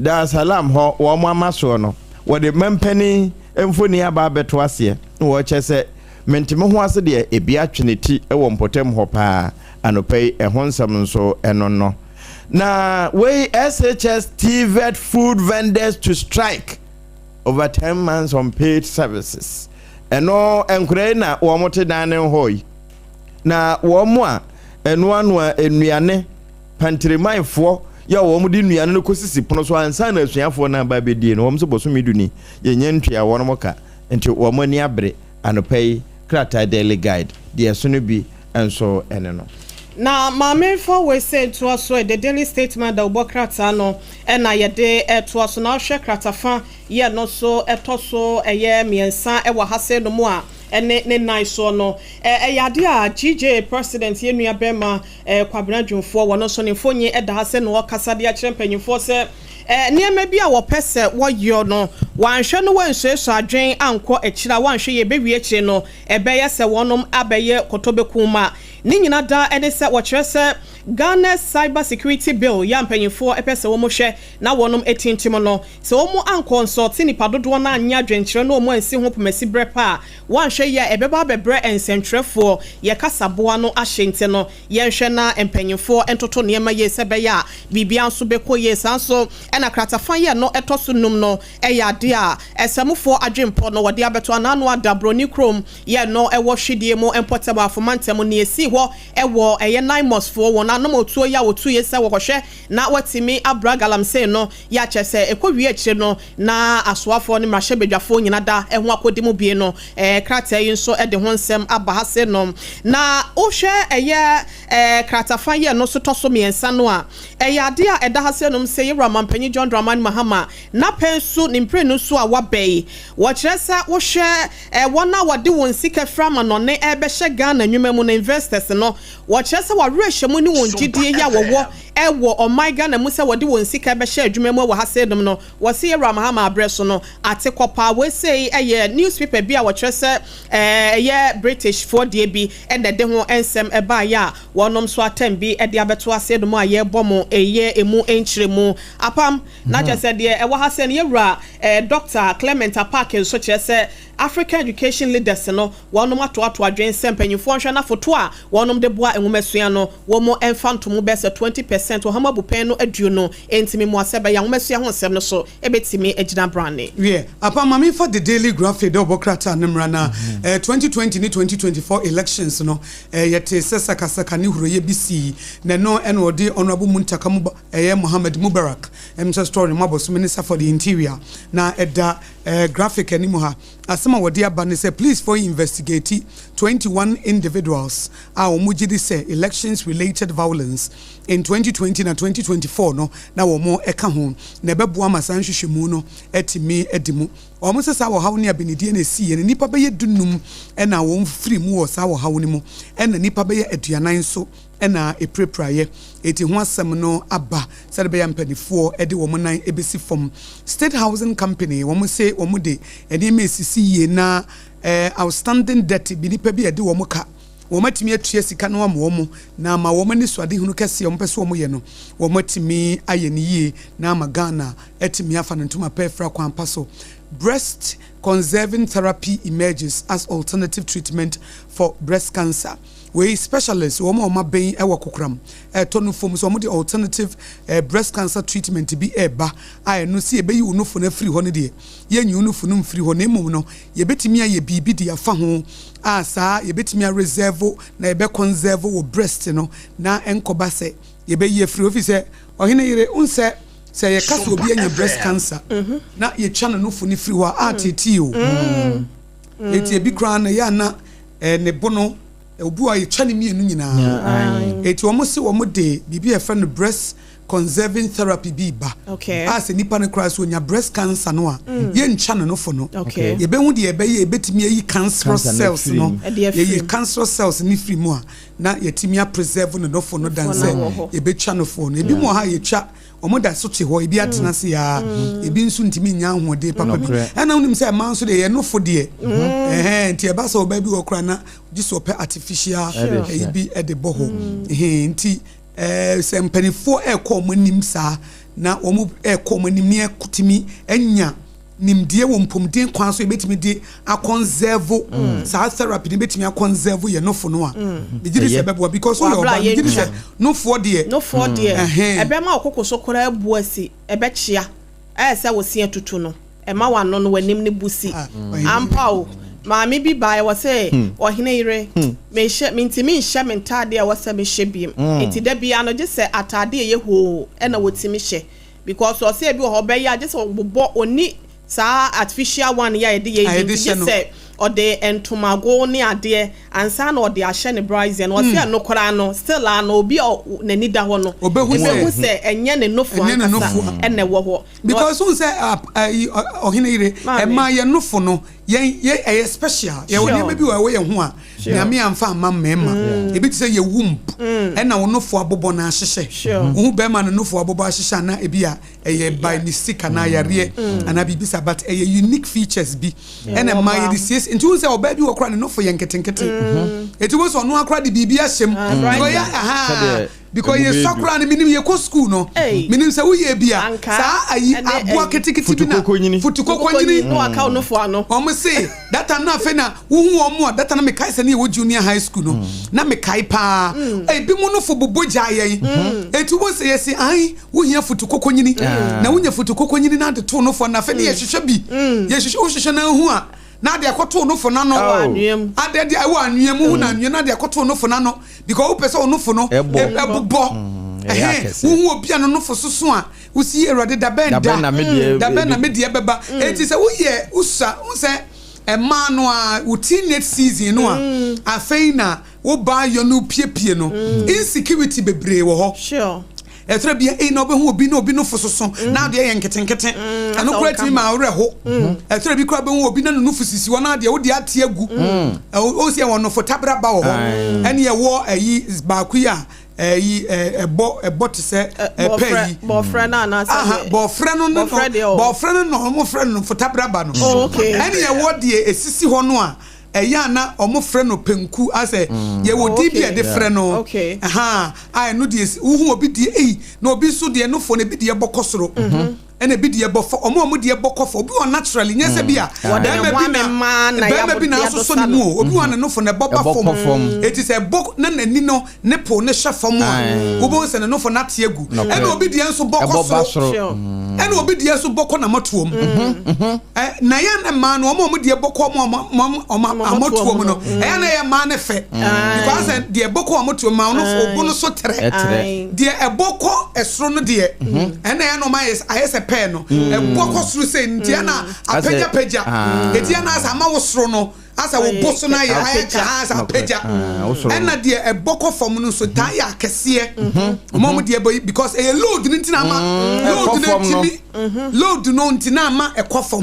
C: Dar es Salaam hɔ wɔn ama soɔ no, wɔde mampanin mfoni aba abɛto aseɛ na wɔrekyɛ sɛ mente me ho ase deɛ ebi atwe ne ti wɔ mpɔtam hɔ paa anɔpa yi ɛho nsɛm nso no no. Na wei SHS TVET food vendors to strike over 10 months unpaid services. Ɛno nkora yi na wɔn te dan ne hɔ yi. Na wɔn a ɛnoanoa nnuane pantirimanfoɔ yɛ a wɔn de nnuane no kɔsisi pono so ansa na asuafoɔ no aba abɛdie no, wɔn nso bosome du ni yɛnya ntua wɔn ka nti wɔn ani abere anɔpa yi krataa Daily Guide deɛ ɛso no bi nso ne no.
B: Na Maame mfa wei sɛ ntoa so ɛ, The Daily Statesman dawubɔ krataa no na yɛde retoa so. Na wohwɛ kratafa yɛ no nso ɛtɔ so ɛyɛ mmiɛnsa wɔ ha sei nom a ɛne ne nan soɔ no. Ɛyɛ adeɛ a GJ President yɛn nua bɛrima Kwabena Dwumfoɔ wɔno nso ne mfonyin da ha sɛ na ɔrekasa de akyerɛ mpanyinfoɔ sɛ nneɛma bi a wɔpɛ sɛ wɔyɔ no wɔanhwɛ no wɔansuasua adwen ankɔ akyire a wɔanhwɛ yie bɛwie akyire no ɛbɛyɛ sɛ wɔnom abɛyɛ kɔtɔbɛkum ma Ne nyina daa ɛne sɛ wɔkyerɛ sɛ Ghana's Cyber Security Bill yi a mpanyinfoɔ pɛ sɛ wɔn hwɛ na wɔnom atintim no, sɛ wɔn ankɔnsɔlte nipa dodoɔ no anyɛ adwenkyerɛ na wɔn ansi ho pomasi berɛ pa a, wɔanhwɛ yie a ɛbɛba abɛbrɛ nsɛntwerɛfoɔ yɛ kasaboa no ahye nti no yɛnhwɛ na mpanyinfoɔ ntoto nneɛma yie sɛ ɛbɛyɛ a biribiara nso bɛkɔ yie. Saa nso na kratafa yi a ɛno ɛtɔ so num no yɛ adeɛ a ɛsɛmofoɔ adwenpɔ no wɔde abɛto anaano ada Broni kurom Yɛ no wɔ hwidie mu mpɔtam Afoma ntam nea esii hɔ wɔ ɛyɛ Naimos foɔ wɔn anom otuo yi a wɔtuiɛ sɛ wɔkɔhwɛ na wɔatumi abra galamsey no yɛ akyerɛ sɛ ɛkɔ wie akyire no na asoafoɔ ne mmarahyɛbadwafoɔ nyina da ho akɔdi mu bie no krataa yi nso de ho nsɛm aba ha se no na wohwɛ ɛyɛ kratafa yi a ɛno nso tɔ so mmiɛnsa no a ɛyɛ adeɛ a ɛda ha se nom sɛ Yɛwura Mampanyin John Dramani Mahama n'apɛn so ne mprenu so a waba yi wɔkyerɛ sɛ wohwɛ Wɔn a wɔde wɔn sika firi amanɔne rebɛhyɛ Ghana nnwuma mu no, investors no, wɔkyerɛ sɛ wɔawerɛhyɛmu ne wɔn gyidie yi a wɔwɔ wɔ ɔman Ghana mu sɛ wɔde wɔn sika rebɛhyɛ adwuma mu wɔ ha seinom no, wɔse Yɛwura Mahama aberɛ so no, ate kɔ paa. Wei sei yɛ newspaper bi a wɔkyerɛ sɛ ɛyɛ British foɔ deɛ bi na ɛde ho nsɛm baeɛ a wɔnom nso atɛm bi de abɛto aseɛ nom a yɛrebɔ mo ɛyɛ ɛmu nkyerɛmu. Apam, na kyerɛ sɛ deɛ ɛwɔ ha sɛ no yɛwura Dɔkta Clement Apaak nso kyerɛ sɛ African Education Leaders no wɔnom atoato adwene sɛ mpanyinfoɔ nhwɛ na foto a wɔnom de boa nwomasua no wɔn mfa nto mu bɛyɛ sɛ 20 percent. percent, ɔha mu abupɛn no 20, enti mmoa sɛ ɛbɛyɛ a nwomasua ho nsɛm no so bɛtumi agyina brane.
A: Wiɛ, apa ma memfa The Daily Graphic dɛ ɔbɔ krataa no mmra na 2020 ne 2024 elections no yɛtee sɛ sakasaka ne huroyɛ bi sii na ɛno na ɔde Honourable Muntaka Muba ɛyɛ Mohammed Mubarak ɛm sɛ story no moabɔ so Minister for the Interior na ɛda graphic anim ha. Asɛm a wɔde aba ne sɛ policefoɔ investigate 21 individuals a wɔn gye di sɛ elections related violence in 2020 na 2024 no na wɔn ka ho na ɛbɛboa ma saa nhwehwɛmu no atumi adi mu. Wɔn sɛ saa ɔhaw ne abenedie na ɛsiiɛ no nnipa bɛyɛ dunum na wɔn firi mu wɔ saa ɔhaw no mu ɛna nnipa bɛyɛ 40 nso na ɛpirapiraeɛ. Enti ho asɛm no aba sɛdeɛ ɛbɛyɛ a mpaninfoɔ de wɔn nan bɛsi fam. State Housing Company wɔn se wɔn de nneɛma ɛsisi yie na outstanding debt bi nnipa bi a ɛde wɔn ka wɔn atumi atua sika no ama wɔn na ama wɔn anisoadehunu kɛseɛ a wɔpɛ sɛ wɔyɛ no wɔn atumi ayɛ no yie na ama Ghana atumi afa ne ntoma pa afira kwan pa so. Breast conserving therapy emerges as alternative treatment for breast cancer. Wei specialist wɔn a wɔn abɛn wɔ kokoram ɛtɔ nufo mu sɛ wɔn de alternative breast cancer treatment bi ɛreba a ɛno sɛ yɛbɛyi wo nufo no afiri hɔ no deɛ yɛnyi wo nufo no mfiri hɔ na mmom no yɛbɛtumi ayɛ biribi de afa ho a saa yɛbɛtumi a reserve na yɛbɛ conserve wo breast no na ɛnkɔba sɛ yɛbɛyi afiri hɔ efisɛ ɔhene yere wohu sɛ sɛ yɛka sɛ obi anya breast cancer na yɛtwa ne nofo no firi hɔ a ateetee o eti ebi koraa no ɛyɛ a na ne bo no obi wɔ a yɛtwa ne mmienu nyinaa eti wɔn se wɔn de biribi a yɛfrɛ no breast conserving therapy bi ba a sɛ nipa no koraa sɛ onya breast cancer no a yɛntwa ne nofo no yɛbɛhu deɛ yɛbɛyɛ yɛbɛtumi ayi cancerous cells no yɛyi cancerous cells no firi mu a na yɛtumi a preserve ne nofo no dan sɛ yɛbɛtwa nofo no ebi mu wɔ ha yɛtwa wɔn da so te hɔ ebi atena ase aa ebi nso ntumi nya ahoɔden papa bi ɛna wonim sɛ mmaa nso deɛ yɛ nofo deɛ ɛhɛn nti ɛba sɛ ɔbaa bi wɔ koraa na gye sɛ ɔpɛ artificial ɛyi bi ɛde bɔ hɔ ɛhɛn nti ɛɛ sɛ mpanimfoɔ ɛrekɔ wɔn anim saa na wɔn ɛrekɔ wɔn anim ne ɛtumi anya nimdeɛ wɔ mpomden kwan so yɛbɛtumi de akɔnzɛvo mm. saa therapy no bɛtumi akɔnzɛvo yɛ nofo no a megye di sɛ ɛbɛboa because woyɛ ɔba megye di sɛ nofoɔ deɛ
B: nofoɔ mm. deɛ ɛbɛma ɔkoko so koraa abu asi ɛbɛkyea ɛyɛ sɛ wosi atutu no ɛma wano no w'anim no bu si ah, ampa o maame bi baa ɛwɔ sɛ hmm. ɔhene yere hmm. mehyɛ mentumi nhyɛ me ntaadeɛ a ɛwɔ sɛ mehyɛ biem hmm. nti da biara no gye sɛ ataadeɛ yɛ hoo ɛna wɔtumi hyɛ Because ɔsɛ ebi wɔ hɔ ɔbɛyɛ a gye sɛ ɔbobɔ ɔni saa artificial one yi a yɛde yɛ yi bi nti gye sɛ ɔde ntomago ne adeɛ ansa na ɔde ahyɛ ne brazier no ɔsɛ ɛno koraa no still a no obi a n'ani da hɔ no
A: ɔbɛhu
B: sɛ ɛnyɛ ne nofo ankasa ɛna ɛwɔ hɔ.
A: Because wohu sɛ ɔhene yere ɛma yɛn nofo no yɛn yɛ ɛyɛ special yɛwɔ nneɛma bi wɔ ɛwɔ yɛn ho a Nyame amfa amma mmarima ebi te sɛ yɛ womb ɛna wo nofo abobɔ no ahyehyɛ wohu bɛrima no nofo abobɔ ahyehyɛ ana ebi a ɛyɛ by mistake anaa yareɛ anaa biribi sa but ɛyɛ unique features bi ɛna mmaa yɛde siesie nti wohu sɛ ɔbaa bi wɔ koraa ne nofo yɛ nketenkete eti wohu sɛ ɔno akora de biribi ahyɛ mu because yɛ aha Because yɛ sua koraa no menim yɛkɔ school no menim sɛ woyɛ bi a saa ayi aboa ketekete bi na futukoko nyini wɔn se that time na afei na wohu wɔn a that time na mekae sɛ ne yɛwɔ junior high school no na mekae paa ebi mu no fo bobɔ gyaa yɛn eti wɔn sɛ yɛsi ayi wohia futukoko nyini na wonya futukoko nyini na ade to no fo na afei ne yɛhwehwɛ bi yɛhwehwɛ wohwehwɛ na ehu a na ade akɔto no fo n'ano ade de ɛwɔ anwea mu hu na anwea na ade akɔto no fo n'ano because wopɛ sɛ ɔnofo no ɛbobɔ ɛhɛn wohu obi a no nofo soso a wosi awurade dabɛn da dabɛn na me deɛ bɛba eti sɛ woyɛ wosa wosɛ ɛmaa no a wo teenage season no a afei na wo baa yɔ no piepie no insecurity bebree wɔ hɔ ɛtwerɛ bia ei na wobɛhu obi na obi nofo soso na adeɛ yɛ nketenkete ɛno koraa tumi ma awerɛ ho ɛtwerɛ bi koraa bɛhu obi na ne nofo sisi hɔ na adeɛ wode ate agu ɔsi ɛwɔ nofo tabraba wɔ hɔ ɛne ɛwɔ ɛyi baako yi a ɛyi ɛbɔ ɛbɔ te sɛ ɛpɛ yi
B: bɔfrɛ no anaasɛ
A: bɔfrɛ no no bɔfrɛ no na wɔn frɛ no nofo tabraba no ɛne ɛwɔ deɛ esisi hɔ no a ɛyɛ a na wɔfrɛ no penku asɛ yɛwɔ din bi a yɛde frɛ no ɛhaa a ɛno deɛ wohu obi deɛ ei na obi nso deɛ no fo no ebi deɛ bɔ kɔ soro mhm. Ɛna ebi deɛ bɔ fɔ, ɔmo a ɔmo deɛ bɔ kɔ fɔ, obi wɔ naturally, nyɛ sɛ bi a
B: Wɔde ne
A: bɛrima
B: ho
A: bi na
B: amema na
A: bɛrima bi na
B: yɛabɔ
A: asosɔ
B: de
A: ne
B: adosa
A: mu
B: no.
A: o, obi wɔ a ne nofo na ɛbɔ ba
C: Ɛbɔ
A: fam,
C: kɔ fam.
A: eti sɛ ɛbɔ na n'ani no ne po ne hyɛ fam a,
C: Ae.
A: wobɛhu sɛ ne nofo no ate agu.
C: Nokorɛ.
A: Ɛna obi deɛ nso bɔ kɔ
C: Ɛbɔ ba
A: soro.
C: soro.
B: Sure.
A: Ɛna obi deɛ nso bɔ kɔ n'amatoɔ mu. Ɛ na yɛn mmaa no, wɔn a wɔn deɛ bɔ kɔ wɔn a wɔn
B: Wɔn
A: amatoɔ mu no,
B: amatoɔ mu
A: ɛyɛ na ɛyɛ mmaa no fɛ because sɛ deɛ ɛbɔ kɔ amatoɔ mu ma ɔno obo no so trɛ.
C: Ɛtrɛ.
B: Ae.
A: Deɛ ɛbɔ kɔ ɛsoro no deɛ, ɛna ɛyɛ no ɔma ayɛ sɛ pɛɛ no ɛbɔ kɔ soro sɛ nti ɛna apagyapagya.
C: Ah.
A: Eti ɛna asɛ ama wo soro no asɛ wo bo so no ayɛ kaa asɛ apagya.
C: Ah, wo soro no.
A: Ɛna deɛ ɛbɔ kɔ fam no nso taa yɛ akɛseɛ. Ɔmo deɛ bɔ yi because ɛyɛ load no nti na ama load
C: Ɛkɔ
A: no
C: fam no.
A: ntumi load no nti na ama ɛkɔ fam.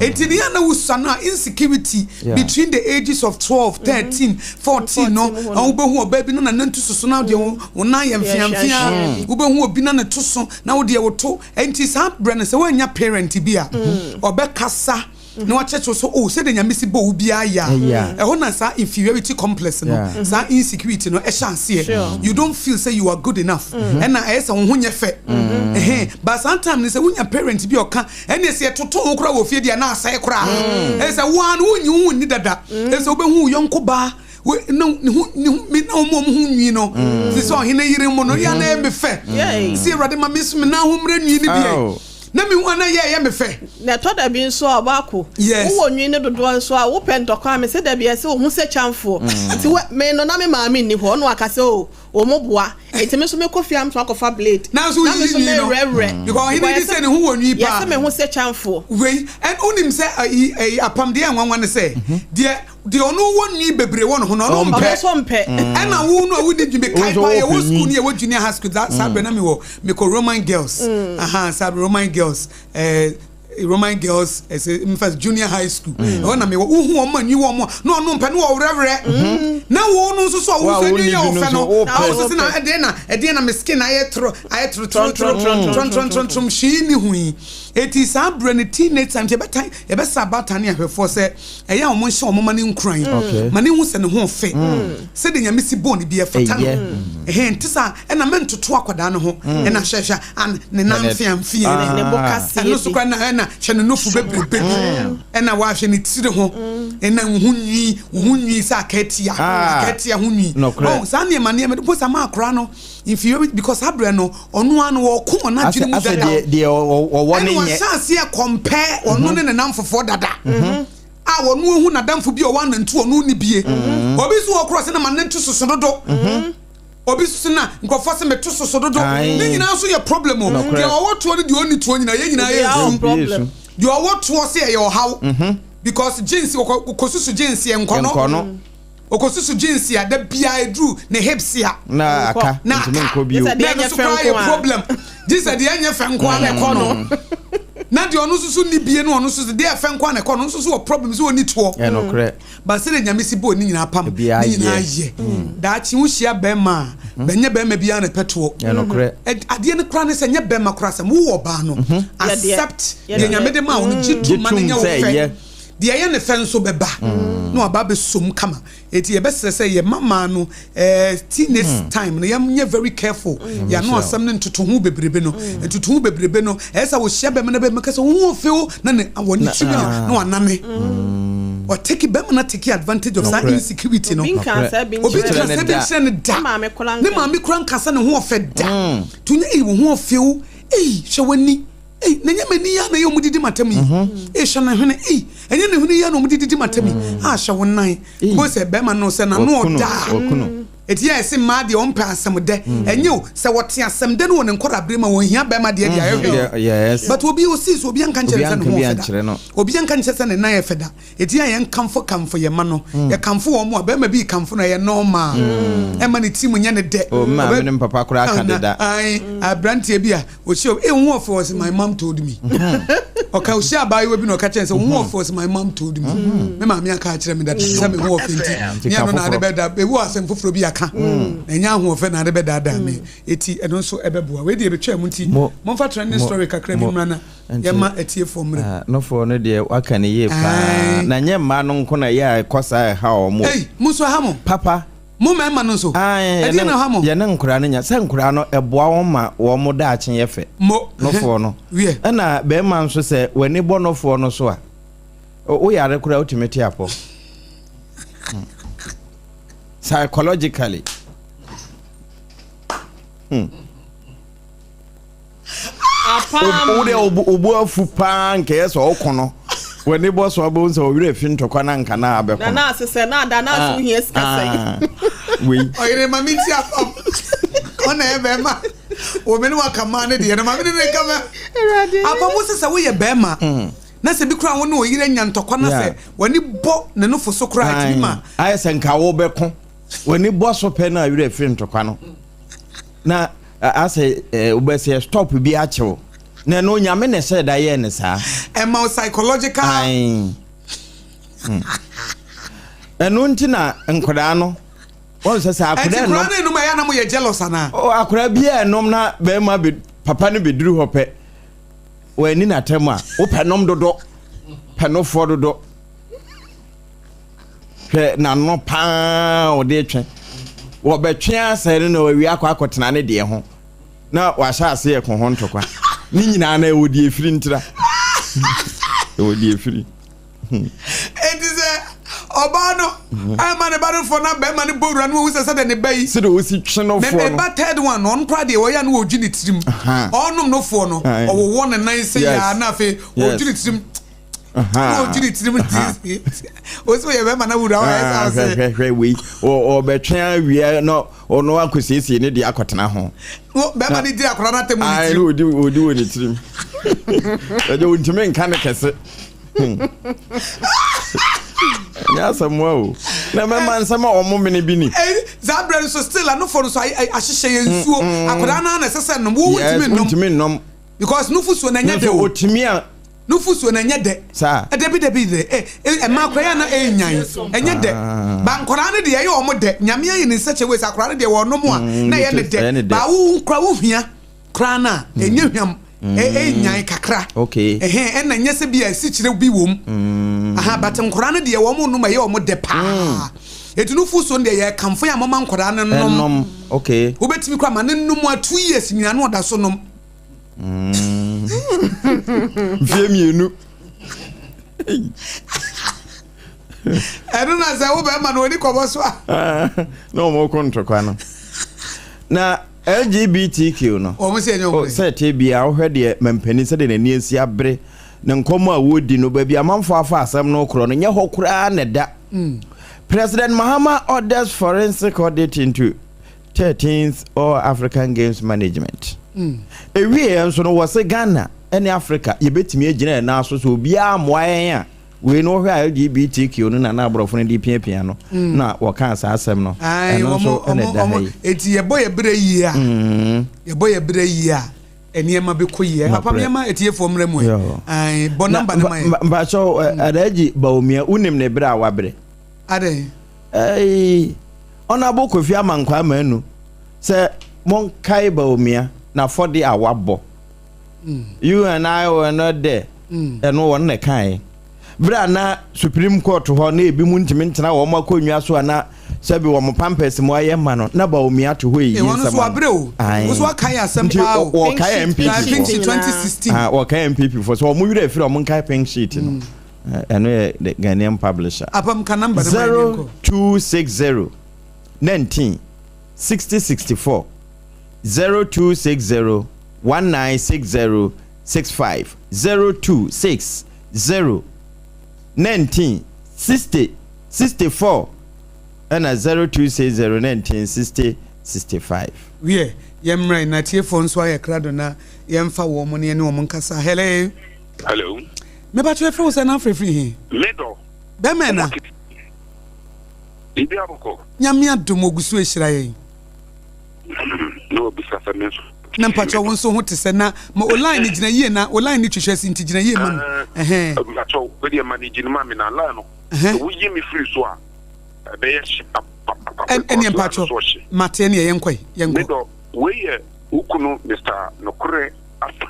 A: Eti ne yɛn na wusua no a, insecurity between the ages of 12, 13, 14 no,
B: 14 mu hɔ no.
A: ɔmo bɛhu ɔbaa bi no na ne nto soso na deɛ wo nan yɛ mfeamfea. Wobɛhu obi na ne to so na wo deɛ woto. Nti saa berɛ no, sɛ woanya parent bi a ɔbɛkasa na wakyerɛkyerɛ so o sɛdeɛ Nyame si bɔ wo biara yɛ a, ɛhɔ na saa inferiority complex no, saa insecurity no ɛhyɛ aseɛ. You don't feel say you are good enough, ɛna ɛyɛ sɛ wo ho nyɛ fɛ. Ɛhɛn, but saa time no, sɛ wonya parent bi a ɔka ɛne sɛ yɛtoto wo koraa wɔ fie deɛ na asɛe koraa, ɛyɛ sɛ woa no wonyi wo ho nni dada. Ɛyɛ sɛ wobɛhu wo yɔnko baa na ne ho me na ɔmo a ɔmo ho nwi no te sɛ ɔhene yere mu no yɛ na ɛyɛ me fɛ. Si Awurade ma me so me nan ho mmerɛ nwi no bi
C: Aw.
A: na me hu ana yɛ ɛyɛ me fɛ.
B: Na ɛtɔ da bi nso a, ɔbaako wowɔ nwi no dodoɔ nso a, wopɛ ntɔkwa a me sɛ da bi ɛsɛ wo ho sɛ kyamfoɔ nti me no na me maame nni hɔ, ɔno aka sɛ o wɔ mo boa, nti me nso mekɔ fie a, me nso akɔfa blade
A: nanso
B: na me
A: woyiyi
B: nso
A: nwi no
B: mewerɛwerɛ
A: because ɔhene bi sɛ ne ho wɔ nwi paa.
B: Yɛsɛ me ho sɛ kyamfoɔ.
A: Wei ɛn wonim sɛ ayi ayi apam deɛ nwanwa ne sɛ deɛ ɔno wɔ nwi bebree wɔ ne ho no, ɔno
B: ɔno
A: mpɛ.
B: Nso mpɛ.
A: Ɛna wo no a wodi dwi mekae
C: Wo nso
A: pa yɛwɔ
C: wopɛ
A: school
C: nwi.
A: no, yɛwɔ junior high school saa berɛ na mewɔ mekɔ Roman Girls. Aha, saa berɛ Roman Girls, Roman Girls ɛsɛ nfa junior high school ɛhɔ na mewɔ. Wohu wɔn a nwi wɔ wɔn a na ɔno mpɛ ne wɔwerɛwerɛ, na wo no nso so a wo
C: Wo a
A: nso
C: wonni
A: nwi yɛ
C: bi
A: wo
C: no
A: fɛ
C: nso,
A: no
C: wopɛ.
A: a wo nso sɛ na ɛdeɛ na me skin ayɛ toro, ayɛ toro toro toro
B: Tron, tron,
A: tron tron tron tron hwii ne ho yi. Eti saa berɛ no, teenage time, yɛbɛta yɛbɛsa abaatan ne ahwɛfoɔ sɛ ɛyɛ a wɔn nhyɛ wɔn ma ne nkuran ma ne hu sɛ ne ho fɛ sɛdeɛ Nyame si bɔɔ ne bi ɛfata no.
C: Ɛyɛ.
A: Ɛhɛn nti saa ɛna mɛntoto akwadaa no ho, ɛna hwɛhwɛ an ne nan mfeamfea
C: Ah.
B: Ne bo kaseɛ
A: ɛno so
B: bi.
A: kora na ɛna hwɛ ne nufu bebrebe bi, ɛna wahwɛ ne tiri ho, ɛna wo ho nwi sɛ akatia.
C: Ah.
A: Akatia ho nwi.
C: Nokorɛ.
A: Oh, saa nneɛma de po sa ma akora no inferiority because saa berɛ no ɔno ano wɔko ɔno
C: asɛ
A: adwene mu
C: asɛ
A: dada.
C: Deɛ ɔwɔ ne
A: ɛna
C: nyɛ
A: wahyɛ aseɛ compare ɔno ne ne nam fofoɔ dada a ɔno ehu n'adamfo bi a ɔwɔ anantu, ɔno ni bie. Obi nso wɔ korɔ sɛ na ma nantu soso dodo, obi nso na nkurɔfoɔ sɛ meto soso dodo. Ne nyinaa nso yɛ problem o.
C: Nokorɛ.
A: Deɛ ɔwɔ toɔ ne deɛ ɔnni toɔ nyinaa, yɛn nyinaa yɛ
B: Obiara wɔ
A: nsu.
B: problem.
A: Deɛ ɔwɔ toɔ sɛ ɛyɛ ɔhaw because jeans ɔkɔsusu jeans yɛ nkɔnɔ.
C: Nkɔno.
A: Ɔkɔsusu jeans a da biara eduru ne hips a
C: na aka
A: na
C: ntumi
A: aka.
C: nkɔ bio.
B: Sɛ
A: Na
B: deɛ
A: ɛno
B: ɛnyɛ
A: nso
B: fɛ
A: koraa yɛ
B: nko a.
A: problem gye sɛ deɛ ɛnyɛ fɛ nko a na ɛkɔ no, na deɛ ɔno nso so ni bie no, ɔno nso so deɛ ɛfɛ nko a na ɛkɔ no nso so wɔ problem sɛ ɔni toɔ.
C: Ɛnokorɛ.
A: Ba sɛdeɛ Nyame si bɔɔ ne nyinaa pam ne
C: Ebiara
A: nyinaa
C: yɛ.
A: yɛ daakye wohyia bɛrima a bɛnyɛ bɛrima biara na ɛpɛ toɔ.
C: Ɛnokorɛ.
A: Adeɛ no koraa ne sɛ nyɛ bɛrima koraa sɛ wowɔ ɔbaa no, accept deɛ Nyame de ma wo no, gye tom ma no
C: Gye
A: nyɛ
C: tom
A: wo
C: sɛ
A: fɛ.
C: ɛyɛ.
A: Deɛ ɛyɛ ne fɛ nso bɛba na waba abɛsom kama. Eti yɛbɛsrɛ sɛ yɛ mama no teenage time no, yɛnyɛ very careful yɛano asɛm no ntoto ho bebrebe no, ntoto ho bebrebe no. Ɛyɛ sɛ wohyia bɛrima no, bɛrima kɛ sɛ wo ho few na ne wɔ ne tiri a na wanane ɔtake bɛrima no take advantage of saa insecurity no.
B: Obi nka sɛ bi
A: Obi
B: nkyerɛ
A: nka
C: ne
A: sɛ bi
C: da.
A: nkyerɛ ne da.
B: Ne maame koraa
A: Ne
B: nka.
A: maame kora nkasa ne ho ɔfɛ da tunya eyi wo ho ɔfew eyi, hwɛ w'ani eyi, na nyɛ m'ani ya na ɛyɛ ɔmo didi matam yi eyi, hwɛ ne hwene eyi, ɛnyɛ ne hwene ya na ɔmo didi matam yi a, hwɛ wo nan ko sɛ bɛrima no sɛ n'ano
C: Wakunu,
A: ɔda a
C: wakunu.
A: Eti yɛ ɛsɛ mmaa deɛ ɔmpɛ asɛm dɛ ɛnyɛ o sɛ wɔte asɛm dɛ no wɔ ne nkɔda abere ma wɔn hia bɛrima deɛ ayɛ hwɛ. But obi osi so obi anka nkyerɛ sɛ ne
C: Obi
A: ho
C: anka
A: ɔfɛ
C: bi
A: da
C: ankyerɛ no.
A: Obi anka nkyerɛ sɛ ne nan yɛ fɛ da. Eti a yɛn kamfo kamfo yɛ ma no, yɛ kamfo wɔn mu a bɛrima bi kamfo no ɛyɛ normal, ɛma ne ti mu nyɛ ne dɛ.
C: O, me maame ne me papa koraa ka deda.
A: Ayi aberanteɛ bi a ohyia o, eh, ho ɔfɛ, ɔsɛ "My mom told me." Ɔka ohyia abaayewa bi na ɔka kyerɛ sɛ ho ɔfɛ, ɔsɛ "My mom told me, me maame aka akyerɛ me dada sɛ me ho ɔfɛ." Nti ne ano na ade bɛda ewu asɛm foforɔ bi aka na ɛnyɛ ahoɔfɛ na ade bɛdaadaa me. Eti ɛno nso ɛbɛboa. Wei deɛ ebɛtwa mu nti momfa trending story kakra bi mmra na yɛma atiefoɔ mmerɛ.
C: Ah, nofoɔ no deɛ waka ne yie paa. Na nyɛ mmaa no nko na ɛyɛ a ɛkɔ saa ɛha wɔn o.
A: Ei, mo nso ha mo.
C: Papa.
A: Mo mmarima no nso, ɛdeɛn na ɛha mo?
C: Yɛne nkoraa no nya, sɛ nkoraa no ɛboa wɔn ma wɔn daakye yɛ fɛ.
A: Mo.
C: Nofoɔ no.
A: Wiɛ.
C: Ɛna barima nso sɛ w'ani bɔ nofoɔ no so a, wo yare koraa wotumi te apɔ. Psychologically.
B: Apam.
C: Wo deɛ wo bo afu paa nkɛyɛ sɛ ɔko no w'ani bɔ so abɛhu sɛ ɔwerɛ afi ntɔkwa no anka na abɛko
B: no. Na ase sɛ na ada na ase wohia sika sɛn.
C: Wei.
A: Ɔyere ma me nti apam. Ɔna yɛ bɛrima. Wɔ me ne waka maa ne deɛ no ma me ne ne nka mɛ. Apam wo sɛ sɛ woyɛ bɛrima. Mm. Na sɛ bi koraa wo ne ɔyere anya ntɔkwa na sɛ w'ani bɔ ne nofo so koraa ɛtumi ma.
C: Ayɛ sɛ nka wobɛko. W'ani bɔ so pɛ na werɛ firi ntɔkwa no. Na asɛ wobɛsɛ stop bi akyew na ɛno Nyame na ɛhyɛ da yɛɛ ne saa.
A: Ɛma wo psychological.
C: Ae. Hmm. Ɛno nti na nkwadaa no wɔn sɛ sɛ akwadaa
A: ɛnom. Ɛnti nkwadaa no ɛnom ɛyɛ na mo yɛ jealous anaa?
C: O akwadaa bi a ɛnom na bɛrima bɛ papa no bɛduru hɔ pɛ wɔn ani n'atɛm a wopɛ nom dodo pɛ nofoɔ dodo. Hwɛ n'ano paa ɔde retwe. Wɔbɛtwe asɛe no na wawie akɔ akɔtena ne deɛ ho na wahyɛ ase yɛ ko ho ntɔkwa. Ne nyinaa na ɛwɔ deɛ efiri ntira. Ɛwɔ deɛ efiri.
A: Enti sɛ ɔbaa no ɛma ne ba no fɔ na bɛrima no bɔ wura no wɔhu sɛ sɛdeɛ ne ba yi.
C: Sɛdeɛ ɔsi twe no foɔ no.
A: Ɛba third one no ɔno koraa deɛ ɔyɛ a na ɔdwi ne tirim. Ɔnom no foɔ no ɔwowɔ ne nan sɛ yaa na afei ɔdwi ne tirim. Na ɔgye ne tirim nti ɔsi ɔyɛ bɛrima na wura ɔyɛ sɛ ɔsɛ.
C: Hwɛ hwɛ wei ɔbɛtwe awia na ɔno akɔsiesie ne deɛ akɔtena ho.
A: Bɛrima ne di akwadaa no atɛm wɔ ne tirim.
C: Ɔdi ɔdi wɔ ne tirim. Ɛdi ɔntumi nka ne kɛse. Ɛnyɛ asɛm wa o. Na mɛma nsɛm a wɔn mene bi ni.
A: Saa berɛ no so still anofo no so ahyehyɛ yɛn nsuo. Akwadaa no ara na ɛsɛ sɛ nom. Wo wontumi nnom.
C: Wontumi nnom.
A: Because nufusuo no ɛnyɛ dɛ o.
C: Otumi a.
A: Nufusuo no ɛnyɛ dɛ.
C: Saa.
A: Dabi dabi dɛ ɛ ɛ ɛma akwadaa yɛ na ɛnyan ɛnyɛ dɛ.
C: Ah.
A: Ba nkwadaa no deɛ ɛyɛ wɔn dɛ. Nyame ayɛ ne in such a way sɛ akwadaa no deɛ wɔnom a na ɛyɛ ne dɛ. Ba wo kora wo hia koraa no a ɛnyɛ hwam ɛ ɛnyan kakra.
C: Okay.
A: Ɛhɛn ɛna nyɛ sɛ bi a asikyire bi wom. Aha but nkwadaa no deɛ wɔn nom ɛyɛ wɔn dɛ paa. Eti nufusuo no deɛ yɛkamfo yɛ a moma nkwadaa no nom.
C: Ɛnom okay.
A: Wobɛtumi koraa ma no nom a 2 years nyinaa na ɔda so nom.
C: Mfie mmienu.
A: Ɛno na sɛ wo bɛrima no ɔni kɔbɔ so a.
C: Na wɔn ko ntɔkwa no. Na LGBTQ no.
A: Wɔn sɛ ɛnyɛ wɔn.
C: Sɛ te bia wohwɛ deɛ mampanin sɛdeɛ n'ani asi abere ne nkɔmmɔ a wɔdi no baabi amanfoɔ afa asɛm no korɔ no nyɛ hɔ koraa na ɛda. President Mahama orders forensic audit into 13th All African Games Management. Ɛwieɛ nso no wɔse Ghana ne Africa yɛbɛtumi agyina yɛn nan so sɛ obiara mmoa yɛn a wei no wohwɛ a LGBTQ no na na aborɔfo no de piapia no na wɔkaa saa asɛm no ɛno nso ɛna ɛda ha yi.
A: Eti yɛbɔ yɛ berɛ yie a yɛbɔ yɛ berɛ yie a nneɛma bɛkɔ yie. Papa nneɛma atiefoɔ mmerɛ mu ɛ. Bɔ namba no ma yɛ.
C: Mpakyɛw Alhaji Bawumia wonim ne berɛ a wabrɛ?
A: Adɛn?
C: Eii Honourable Kofi Amankwaa Manu sɛ monkae Bawumia n'afɔde a wabɔ. You and I were not there. Ɛno wɔn na ɛkaeɛ. Berɛ a na Supreme Court hɔ na ebinom ntumi ntena wɔn akonnwa so a na sɛbi wɔn pampers mu ayɛ ma no na Bawumia te hɔ eyi
A: nsɛm ano. Wɔn nso wabrɛ o.
C: Ae.
A: Wɔn nso wakae asɛm
C: Nti
A: paa o.
C: wɔkae NPP
A: Pink
C: foɔ.
A: sheet 2016.
C: Ah, wɔkae NPP foɔ sɛ wɔn werɛ afiri a wɔn nkae pink sheet no. Ɛno yɛ the Ghanaian publisher.
A: Apam ka number no ma yɛn nkɔ.
C: 0260 19 60 64 0260 1960 65 0260 19 60 64 ɛna 0260 19 60 65.
A: Wiɛ, yɛmmra yi na atiefoɔ nso ayɛ krado na yɛmfa wɔn na yɛne wɔn nkasa. Hello.
D: Hello.
A: Mepakyɛ yɛfrɛ wo sɛ na afrɛ firi he?
D: Me dɔ.
A: Bɛmɛ na.
D: Biribi abɔkɔ.
A: Nyame adom ogu so ehyira yɛn.
D: Na wabisa sɛ me nso.
A: Na mpakyɛ wo nso ho te sɛ na ma o line no gyina yie na o line no twehwɛ si nti gyina yie ma me. Ɛhɛn.
D: Mpakyɛ wo deɛ manage no ma me na line no. Sɛ woyi me firi so a ɛbɛyɛ hye papapapa.
A: Ɛneɛ mpakyɛ mate ɛneɛ yɛnkɔ yɛnkɔ.
D: Me dɔ wei yɛ wo kunu Mister Nokorɛ Asa.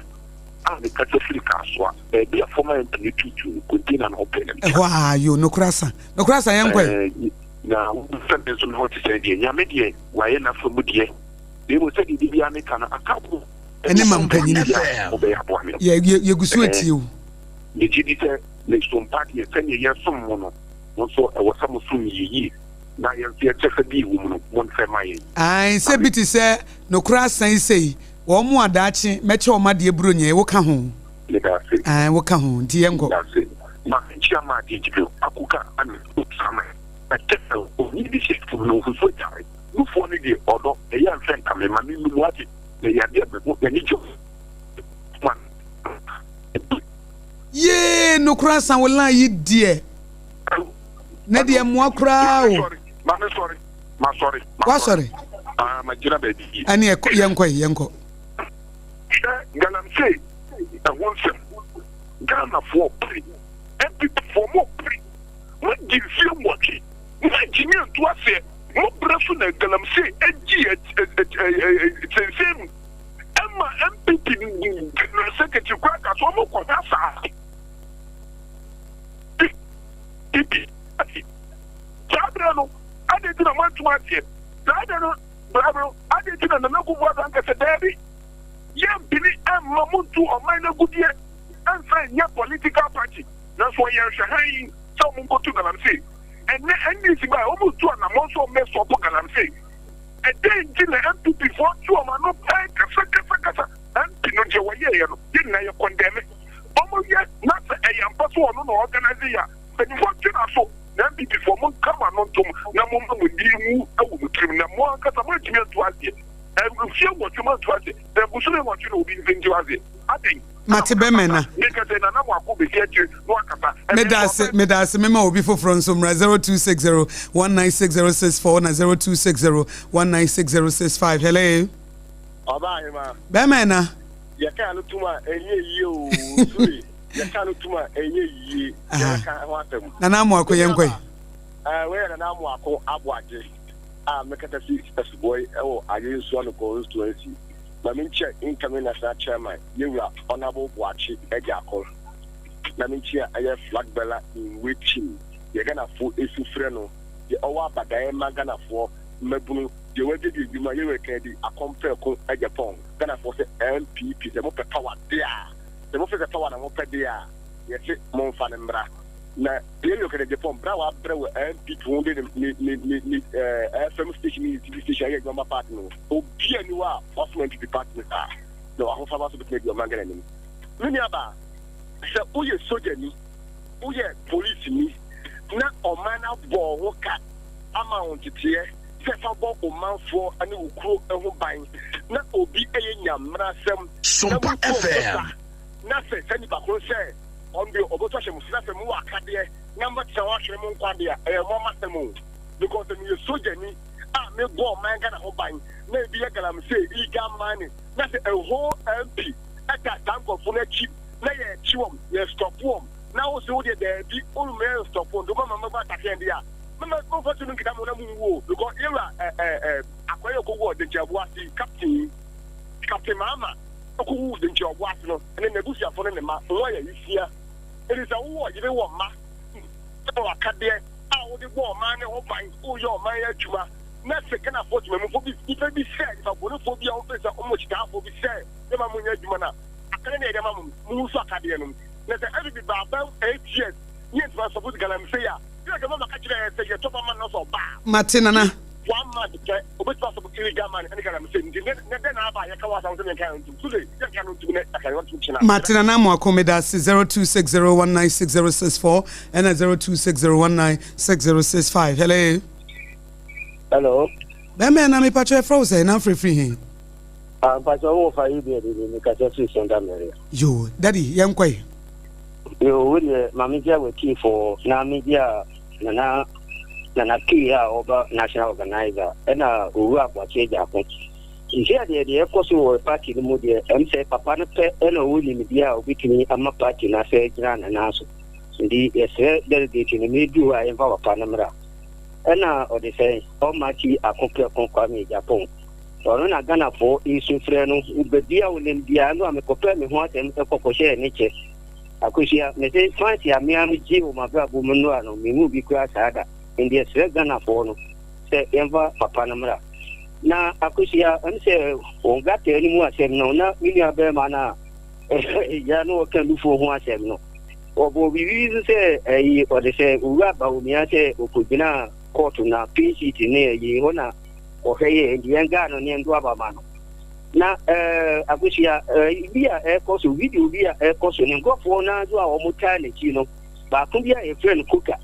D: A mekasa firi Kasoa, baabi a former MP no tuutuu no container no ho pɛɛ na metua.
A: Ɛhɔ aa yoo, nokorɛ asa. Nokorɛ asa yɛnkɔ ɛ.
D: Ɛɛ, Na wobisa me nso me ho te sɛn deɛ, Nyame deɛ wayɛ n'afa mu deɛ, na mmom sɛdeɛ da biara meka no, aka wo
A: Ɛne ma mpanyini.
D: bi a wobɛyɛ aboa me.
A: Yɛ yɛ yɛgu so atie wo.
D: Megye di sɛ me som pa deɛ, sɛdeɛ yɛsom mo no, mo nso ɛwɔ sɛ mosom yɛn yie, na yɛn nso yɛn kyɛfa bi a ɛwɔ mu no, momfɛ mma yɛn.
A: Ae, sɛ bi te sɛ nokorɛ asan sei, wɔn a daakye mɛkyɛ wɔn adeɛ buronya yi, woka ho?
D: Meda ase.
A: Ae, woka ho, nti yɛnkɔ.
D: Meda ase. Ma menkyia Maadie Jibril, Akuka Ame, Osama, Ɛtɛl, Onii bi hyɛ fam no nfufuo agyare, nufoɔ no deɛ ɔdɔ, ɛyɛ a mfɛ nka me, ma me num wate, na ɛyɛ adeɛ a me ho, m'ani gye ho. Ma me.
A: Yee nokorɛ asan wo line yi deɛ na deɛ mmoa koraa o.
D: Maame sɔre, ma sɔre, ma
A: Wasɔre.
D: Ah, ma gyina baabi yie.
A: Ɛne ɛkɔ yɛnkɔ yi yɛnkɔ.
D: Hwɛ galamsey ɛho nsɛm. Ghanafoɔ pere, NPP foɔ mo pere, mo adi mfie nwɔtwe, mo angyimi antu aseɛ, mo brɛ so na galamsey agyi sensɛn mu. Ɛma NPP general secretary koraa ka sɛ ɔmo kɔ hwɛ asaase. NPP ati. Saa berɛ no, adɛn nti na moantu aseɛ? Saa berɛ no, berɛ no, adɛn nti na Nana Akufo-Addo anka sɛ daabi, yɛmpene mma montu ɔman no agudeɛ mfa nyɛ political party? Nanso ɔyɛ nhwɛhan sɛ wɔn nkɔtu galamsey. Ɛnnɛ NDC baeɛ, wɔretu anammɔn sɛ wɔbɛsɔpo galamsey. Ɛdɛn nti na NPP foɔ tu wɔn ano pɛɛ kasa kasa kasa? MP no deɛ wɔyɛeɛ no, yɛn nyinaa yɛ condemn. Wɔyɛ na sɛ ɛyɛ ampa sɛ ɔno na ɔorganise yɛ a, mpanyinfoɔ ntwe n'aso. Na NPP foɔ monka mo ano ntom na momma mo ani nwu wɔ mo tirim na mo ankasa moantumi antu aseɛ. Mfeɛ nwɔtwe moantu aseɛ, na bosome nwɔtwe na obi nti aseɛ. Adɛn?
A: Mate bɛmɛ na.
D: Meka sɛ Nana Moako bɛsi akyire na wakasa.
A: Medase medase mema obi foforɔ nso mmra 0260 196064 na 0260 196065 hello.
E: Ɔbaa ahema.
A: Bɛmɛ na.
E: Yɛka no tum a ɛnyɛ yie oo Sule yɛka no tum a ɛnyɛ yie yɛbɛka ho asɛm.
A: Nana Amoako yɛnkɔ yi.
E: Ɛɛ wei yɛ Nana Amoako Aboagye a mekasa fi Asubɔi ɛwɔ Aye Nsuano constituency. Ma menkyia incoming national chairman Yewura Honourable Boakye Agyarko na menkyia ɛyɛ flag bearer in waiting deɛ Ghanafoɔ esu frɛ no deɛ ɔwɔ abadaeɛ ma Ghanafoɔ mmabunu deɛ wagye di adwuma Yewura Kennedy Akompreko Agyapong. Ghanafoɔ sɛ NPP sɛ mopɛ power de a, sɛ mofɛ sɛ power na mopɛ de a, yɛse momfa no mmra. Na Yɛyɛ Kennedy Agyapong berɛ a wabrɛ wɔ NPP ho de ne ne ne ne ne eh, FM station ne TV station ayɛ adwuma ma party no. Obiara nni hɔ a wasom NPP party no saa na wahofama so bɛtumi adi ɔman Ghana anim. Me nuabaa, sɛ woyɛ sogyani, woyɛ polisini na ɔman no abɔ wo ho ka ama wo nteteɛ sɛ fa bɔ wo manfoɔ ne wo kuro ho ban na obi yɛ nyammerasɛm na
F: Sompa
E: mo kurom
F: FM.
E: sa na sɛ saa nipa koro sɛ ɔno deɛ ɔbɛtu ahyɛ mo so na sɛ mowɔ akadeɛ na mobɛtena hɔ ahwere mo nkwa deɛ a ɛyɛ mo amasɛm o because sɛ meyɛ sogyani a mebɔ ɔman Ghana ho ban na ebi yɛ galamsey illegal mining na sɛ a whole MP ɛta saa nkurɔfoɔ no akyi na yɛkye wɔn yɛ stop wɔn na wo se wo deɛ daabi wo mmɛ stop wɔn nti woma ma mɛbɔ atake yɛn deɛ a mɛma momfa tumi nkita mo na monwu o because yɛwura ɛ ɛ ɛ akɔyɛ ɔkɔwu ɔdenkyɛ ɔbo ase yi captain yi captain Mahama ɔkɔwu denkyɛ ɔbo ase no ɛne n'abusuafo ne ne mma ho ayɛ yisia ɛti sɛ wowɔ yere wɔ mma na wɔ akadeɛ a wode bɔ ɔman ne ho ban woyɛ ɔman yɛ adwuma na sɛ Ghanafoɔ temamufo bi nipa bi sɛ nipa bɔnefoɔ bi a wɔmfɛ sɛ ɔmo kyitaafoɔ bi sɛ yɛma mo nyɛ adwuma no a akadeɛ ne yɛde ama mo mo nso akadeɛ no na sɛ ɛbibi baaba 8 years ne yɛntumi asɔfo galamsey a
A: Mate Nana. Mate Nana Amoako medase 0260196064 ɛna 0260196065 hello.
G: Hello.
A: Bɛmɛ na mepatwɛ ɛfrɛ wo sɛ na frɛfiri he?
G: Ah, mpatwɛ wo fa yi deɛ de mekasa firi Senda Maria.
A: Yo, daddy yɛnkɔe.
G: Yo, wo deɛ ma me gya w'atiefoɔ na me gya Nana Nana Kay a ɔba national organizer ɛna Owura Aboakye Agyarko. Nti a deɛ deɛ ɛkɔ so wɔ party no mu deɛ ɛm sɛ papa no pɛ ɛna ɔwɔ nimdeɛ a ɔbɛtumi ama party no asɛ gyina ne nan so. Nti yɛsrɛ delegate no mmerɛ duru hɔ a yɛmfa papa no mmra. Ɛna ɔde sɛn Almighty Ako Prɛko Kwame Agyapong. Ɔno na Ghanafoɔ resu frɛ no baabi a ɔnam biara no a mekɔpɛɛ me ho asɛm kɔ kɔhyɛɛ ne kyɛ. Akosua, mese fancy a me ara megyee wɔ m'abrabɔ mu nnora no, menhuu bi koraa saa da. Nti yɛsrɛ Ghanafoɔ no sɛ yɛmfa papa no mmra. Na Akosua, ɛm sɛ wɔn nkrataa no mu asɛm no, na me nua bɛrima no a ɛgya no ɔka nufoɔ ho asɛm no, ɔbɔɔ biribi nso sɛ ɛyi ɔde sɛ Owura Bawumia sɛ ɔkɔgyinaa kɔɔto na pink sheet ne ɛyi hɔ na ɔhwɛ yɛ nti yɛn gaa no ne yɛn to aba ma no. Na ɛɛ Akosua, ɛɛ bi a ɛkɔ so, video bi a ɛkɔ so ne nkurɔfoɔ no nso a wɔtaa n'akyi no, baako bi a yɛfrɛ no Koka.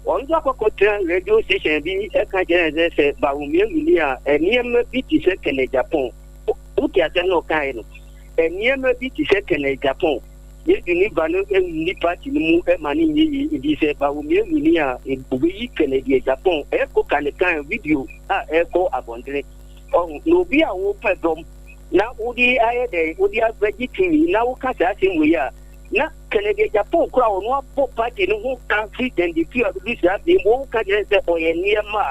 G: Ɔno nso akɔkɔtena radio station bi ka kyerɛ sɛ sɛ Bawumia wini a, nneɛma bi te sɛ Kenneth Agyapong. Wote asɛm na ɔkaeɛ no? Nneɛma bi te sɛ Kenneth Agyapong. Yɛdu ne ba no nni party no mu ma no nyɛ yie. Nti sɛ Bawumia wini a, ɔbɛyi Kennedy Agyapong. Ɛkɔ ka ne kan video a ɛkɔ abɔntene. Ɔho, na obi a wopɛ dɔm na wode ayɛ dɛn, wode abɛgye tumi na woka saa asɛm wei a, Na Kennedy Agyapong koraa a ɔno abɔ party no ho ka firi Dɛndefie a ɔbɛdu saa bere mu, woka kyerɛ no sɛ ɔyɛ nneɛma a,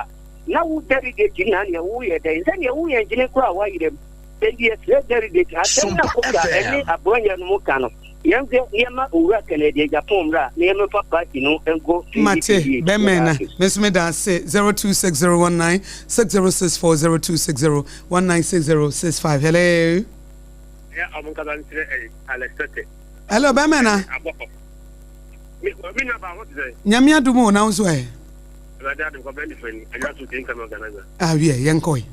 G: na wo delegate na nea woyɛ dɛn? Sɛ nea woyɛ nkyene koraa a woayera mu. Enti yɛsrɛ delegate, asɛm no a Koka ne Aborɔnyɛ no mo ka no, yɛnhwɛ na yɛmma Owura Kennedy Agyapong mmra na yɛmmɛfa party no nkɔ
A: Mate,
G: 2028.
A: bɛmɛn
G: Yɛda
A: na
G: ase.
A: me nso meda ase 026019 6064 0260196065 hello.
E: Yɛ ɔmo nkasa nkyerɛ ɛyi Alex Tete.
A: Hello bɛmɛ na.
E: Abɔkɔ. Me me nua baa ho te sɛn.
A: Nyame adum o na wo nso ɛ.
E: Awurade adum kɔ bɛn fani adwa so te nkama organizer.
A: Ah wiɛ yɛn kɔ yi.